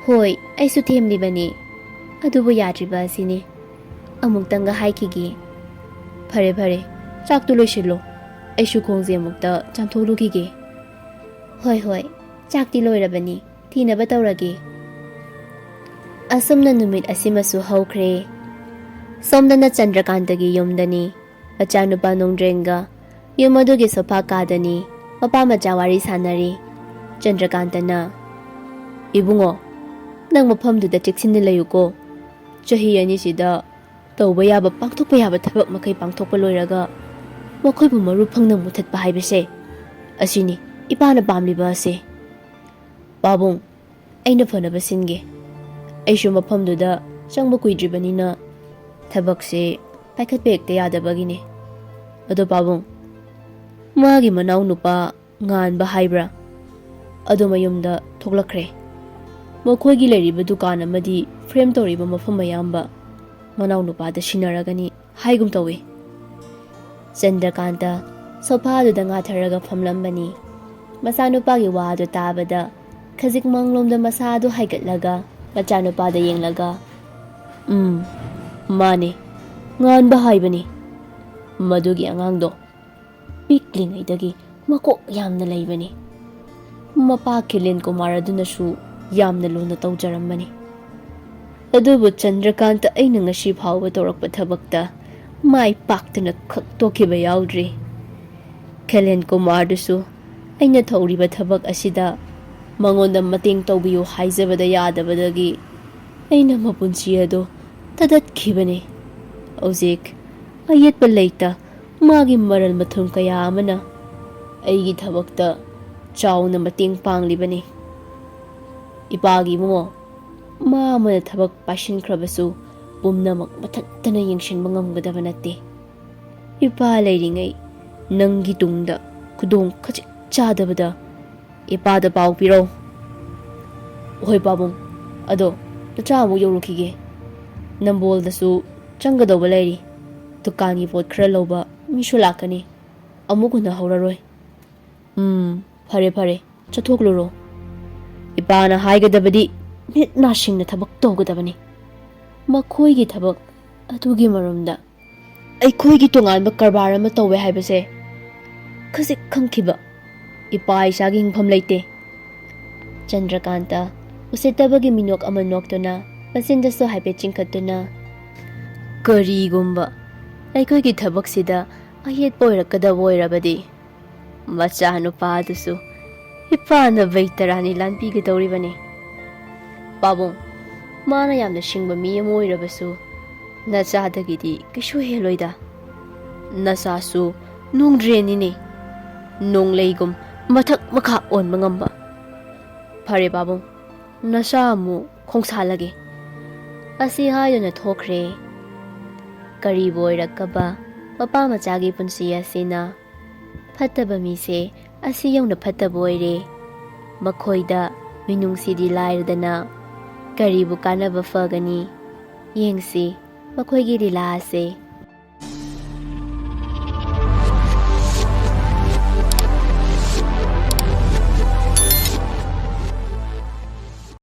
"ꯍꯣꯏ, ꯑꯩꯁꯨ ꯊꯦꯝꯂꯤꯕꯅꯤ꯫ ꯑꯗꯨꯕꯨ ꯌꯥꯗ꯭ꯔꯤꯕ ꯑꯁꯤꯅꯤ꯫ ꯑꯃꯨꯛꯇꯪꯒ ꯍꯥꯏꯈꯤꯒꯦ"꯫ "ꯐꯔꯦ, ꯐꯔꯦ, ꯆꯥꯛꯇꯨ ꯂꯣꯏꯁꯤꯜꯂꯣ꯫ ꯑꯩꯁꯨ ꯈꯣꯡꯁꯦ ꯑꯃꯨꯛꯇ ꯆꯥꯝꯊꯣꯛꯂꯨꯈꯤꯒꯦ"꯫ "ꯍꯣꯏ, ꯍꯣꯏ, ꯆꯥꯛꯇꯤ ꯂꯣꯏꯔꯕꯅꯤ꯫ ꯊꯤꯅꯕ ꯇꯧꯔꯒꯦ"꯫ ꯑꯁꯨꯝꯅ ꯅꯨꯃꯤꯠ ꯑꯁꯤꯃꯁꯨ ꯍꯧꯈ꯭ꯔꯦ꯫ ꯁꯣꯝꯗꯅ ꯆꯟꯗ꯭ꯔꯀꯥꯟꯇꯒꯤ ꯌꯨꯝꯗꯅꯤ꯫ ꯃꯆꯥꯅꯨꯄꯥ ꯅꯣꯡꯗ꯭ꯔꯦꯟꯒ ꯌꯨꯝ ꯑꯗꯨꯒꯤ ꯁꯣꯐꯥ ꯀꯥꯗꯅꯤ ꯃꯄꯥ ꯃꯆꯥ ꯋꯥꯔꯤ ꯁꯥꯟꯅꯔꯤ꯫ ꯆꯟꯗ꯭ꯔꯀꯥꯟꯇꯅ, "ꯏꯕꯨꯡꯉꯣ, ꯅꯪ ꯃꯐꯝꯗꯨꯗ ꯆꯦꯛꯁꯤꯟꯅ ꯂꯩꯌꯨꯀꯣ꯫ ꯆꯍꯤ ꯑꯅꯤꯁꯤꯗ ꯇꯧꯕ ꯌꯥꯕ, ꯄꯥꯡꯊꯣꯛꯄ ꯌꯥꯕ ꯊꯕꯛ ꯃꯈꯩ ꯄꯥꯡꯊꯣꯛꯄ ꯂꯣꯏꯔꯒ ꯃꯈꯣꯏꯕꯨ ꯃꯔꯨ ꯐꯪꯅ ꯃꯨꯊꯠꯄ ꯍꯥꯏꯕꯁꯦ, ꯑꯁꯤꯅꯤ ꯏꯄꯥꯅ ꯄꯥꯝꯂꯤꯕ ꯑꯁꯦ꯫ ꯄꯥꯕꯨꯡ, ꯑꯩꯅ ꯐꯅꯕ ꯁꯤꯟꯒꯦ꯫ ꯑꯩꯁꯨ ꯃꯐꯝꯗꯨꯗ ꯆꯪꯕ ꯀꯨꯏꯗ꯭ꯔꯤꯕꯅꯤꯅ ꯊꯕꯛꯁꯦ ꯄꯥꯏꯈꯠꯄ ꯍꯦꯛꯇ ꯌꯥꯗꯕꯒꯤꯅꯦ꯫ ꯑꯗꯣ ꯄꯥꯕꯨꯡ, ꯃꯥꯒꯤ ꯃꯅꯥꯎꯅꯨꯄꯥ ꯉꯥꯟꯕ ꯍꯥꯏꯕ꯭ꯔꯥ, ꯑꯗꯨ ꯃꯌꯨꯝꯗ ꯊꯣꯛꯂꯛꯈ꯭ꯔꯦ꯫ ꯃꯈꯣꯏꯒꯤ ꯂꯩꯔꯤꯕ ꯗꯨꯀꯥꯟ ꯑꯃꯗꯤ ꯐ꯭ꯔꯦꯝ ꯇꯧꯔꯤꯕ ꯃꯐꯝ ꯑꯌꯥꯝꯕ ꯃꯅꯥꯎꯅꯨꯄꯥꯗ ꯁꯤꯟꯅꯔꯒꯅꯤ ꯍꯥꯏꯒꯨꯝ ꯇꯧꯏ꯫ ꯆꯟꯗ꯭ꯔꯀꯥꯟꯇ ꯁꯣꯐꯥꯗꯨꯗ ꯉꯥꯊꯔꯒ ꯐꯝꯂꯝꯕꯅꯤ꯫ ꯃꯆꯥꯅꯨꯄꯥꯒꯤ ꯋꯥꯗꯨ ꯇꯥꯕꯗ ꯈꯖꯤꯛ ꯃꯥꯡꯂꯣꯝꯗ ꯃꯁꯥꯗꯨ ꯍꯥꯏꯒꯠꯂꯒ ꯃꯆꯥꯅꯨꯄꯥꯗ ꯌꯦꯡꯂꯒ, "ꯎꯝ, ꯃꯥꯅꯦ, ꯉꯥꯟꯕ ꯍꯥꯏꯕꯅꯤ꯫ ꯃꯗꯨꯒꯤ ꯑꯉꯥꯡꯗꯣ ꯄꯤꯛꯂꯤꯉꯩꯗꯒꯤ ꯃꯀꯣꯛ ꯌꯥꯝꯅ ꯂꯩꯕꯅꯤ꯫ ꯃꯄꯥ ꯈꯤꯂꯦꯟ ꯀꯨꯃꯥꯔ ꯑꯗꯨꯅꯁꯨ ꯌꯥꯝꯅ ꯂꯨꯅ ꯇꯧꯖꯔꯝꯕꯅꯤ꯫ ꯑꯗꯨꯕꯨ ꯆꯟꯗ꯭ꯔꯀꯥꯟꯇ ꯑꯩꯅ ꯉꯁꯤ ꯐꯥꯎꯕ ꯇꯧꯔꯛꯄ ꯊꯕꯛꯇ ꯃꯥꯏ ꯄꯥꯛꯇꯅ ꯈꯛ ꯇꯣꯛꯈꯤꯕ ꯌꯥꯎꯗ꯭ꯔꯤ꯫ ꯈꯤꯂꯦꯟ ꯀꯨꯃꯥꯔꯗꯨꯁꯨ ꯑꯩꯅ ꯇꯧꯔꯤꯕ ꯊꯕꯛ ꯑꯁꯤꯗ ꯃꯉꯣꯟꯗ ꯃꯇꯦꯡ ꯇꯧꯕꯤꯌꯨ ꯍꯥꯏꯖꯕꯗ ꯌꯥꯗꯕꯗꯒꯤ ꯑꯩꯅ ꯃꯄꯨꯟꯁꯤ ꯑꯗꯨ ꯊꯥꯗꯠꯈꯤꯕꯅꯤ꯫ ꯍꯧꯖꯤꯛ ꯑꯌꯦꯠꯄ ꯂꯩꯇ ꯃꯥꯒꯤ ꯃꯔꯜ ꯃꯊꯨꯝ ꯀꯌꯥ ꯑꯃꯅ ꯑꯩꯒꯤ ꯊꯕꯛꯇ ꯆꯥꯎꯅ ꯃꯇꯦꯡ ꯄꯥꯡꯂꯤꯕꯅꯤ꯫ ꯏꯄꯥꯒꯤ ꯏꯕꯨꯡꯉꯣ, ꯃꯥ ꯑꯃꯅ ꯊꯕꯛ ꯄꯥꯏꯁꯤꯟꯈ꯭ꯔꯕꯁꯨ ꯄꯨꯝꯅꯃꯛ ꯃꯊꯟꯇꯅ ꯌꯦꯡꯁꯤꯟꯕ ꯉꯝꯒꯗꯕ ꯅꯠꯇꯦ꯫ ꯏꯄꯥ ꯂꯩꯔꯤꯉꯩ ꯅꯪꯒꯤ ꯇꯨꯡꯗ ꯈꯨꯗꯣꯡ ꯈꯖꯤꯛ ꯆꯥꯗꯕꯗ ꯏꯄꯥꯗ ꯄꯥꯎ ꯄꯤꯔꯣ꯫ ꯍꯣꯏ ꯄꯥꯕꯨꯡ, ꯑꯗꯣ ꯅꯆꯥ ꯑꯃꯨꯛ ꯌꯧꯔꯨꯈꯤꯒꯦ꯫ ꯅꯝꯕꯣꯜꯗꯁꯨ ꯆꯪꯒꯗꯧꯕ ꯂꯩꯔꯤ꯫ ꯗꯨꯀꯥꯟꯒꯤ ꯄꯣꯠ ꯈꯔ ꯂꯧꯕ ꯃꯤꯁꯨ ꯂꯥꯛꯀꯅꯤ꯫ ꯑꯃꯨꯛ ꯎꯅꯍꯧꯔꯔꯣꯏ꯫ ꯎꯝ, ꯐꯔꯦ ꯐꯔꯦ, ꯆꯠꯊꯣꯛꯂꯨꯔꯣ꯫ ꯏꯄꯥꯅ ꯍꯥꯏꯒꯗꯕꯗꯤ ꯃꯤꯠ ꯅꯥ ꯁꯤꯡꯅ ꯊꯕꯛ ꯇꯧꯒꯗꯕꯅꯤ꯫ ꯃꯈꯣꯏꯒꯤ ꯊꯕꯛ ꯑꯗꯨꯒꯤ ꯃꯔꯨꯝꯗ ꯑꯩꯈꯣꯏꯒꯤ ꯇꯣꯉꯥꯟꯕ ꯀꯔꯕꯥꯔ ꯑꯃ ꯇꯧꯋꯦ ꯍꯥꯏꯕꯁꯦ ꯈꯖꯤꯛ ꯈꯪꯈꯤꯕ ꯏꯄꯥ ꯏꯆꯥꯒꯤ ꯍꯤꯡꯐꯝ ꯂꯩꯇꯦ꯫ ꯆꯟꯗ꯭ꯔꯀꯥꯟꯇ ꯎꯁꯤꯠꯇꯕꯒꯤ ꯃꯤꯅꯣꯛ ꯑꯃ ꯅꯣꯛꯇꯨꯅ ꯃꯆꯤꯟꯗꯁꯨ ꯍꯥꯏꯐꯦꯠ ꯆꯤꯡꯈꯠꯇꯨꯅ, "ꯀꯔꯤꯒꯨꯝꯕ ꯑꯩꯈꯣꯏꯒꯤ ꯊꯕꯛꯁꯤꯗ ꯑꯌꯦꯠꯄ ꯑꯣꯏꯔꯛꯀꯗꯕ ꯑꯣꯏꯔꯕꯗꯤ ꯃꯆꯥꯅꯨꯄꯥ ꯑꯗꯨꯁꯨ ꯏꯄꯥꯅ ꯕꯩꯇꯔꯥꯅꯤ ꯂꯥꯟꯕꯤꯒꯗꯧꯔꯤꯕꯅꯤ꯫ ꯄꯥꯕꯨꯡ, ꯃꯥꯅ ꯌꯥꯝꯅ ꯁꯤꯡꯕ ꯃꯤ ꯑꯃ ꯑꯣꯏꯔꯕꯁꯨ ꯅꯆꯥꯗꯒꯤꯗꯤ ꯀꯩꯁꯨ ꯍꯦꯜꯂꯣꯏꯗ꯫ ꯅꯆꯥꯁꯨ ꯅꯣꯡꯗ꯭ꯔꯦꯟꯅꯤꯅꯦ, ꯅꯣꯡꯂꯩꯒꯨꯝ ꯃꯊꯛ ꯃꯈꯥ ꯑꯣꯟꯕ ꯉꯝꯕ꯫ ꯐꯔꯦ ꯄꯥꯕꯨꯡ, ꯅꯆꯥ ꯑꯃꯨꯛ ꯈꯣꯡꯁꯥꯜꯂꯒꯦ꯫ ꯑꯁꯤ ꯍꯥꯏꯗꯨꯅ ꯊꯣꯛꯈ꯭ꯔꯦ꯫ ꯀꯔꯤꯕꯨ ꯑꯣꯏꯔꯛꯀꯕ ꯃꯄꯥ ꯃꯆꯥꯒꯤ ꯄꯨꯟꯁꯤ ꯑꯁꯤꯅ꯫ ꯐꯠꯇꯕ ꯃꯤꯁꯦ ꯑꯁꯤ ꯌꯧꯅ ꯐꯠꯇꯕ ꯑꯣꯏꯔꯦ꯫ ꯃꯈꯣꯏꯗ ꯃꯤꯅꯨꯡꯁꯤꯗꯤ ꯂꯥꯏꯔꯗꯅ ꯀꯔꯤꯕꯨ ꯀꯥꯟꯅꯕ ꯐꯒꯅꯤ? ꯌꯦꯡꯁꯤ, ꯃꯈꯣꯏꯒꯤ ꯂꯤꯂꯥ ꯑꯁꯦ꯫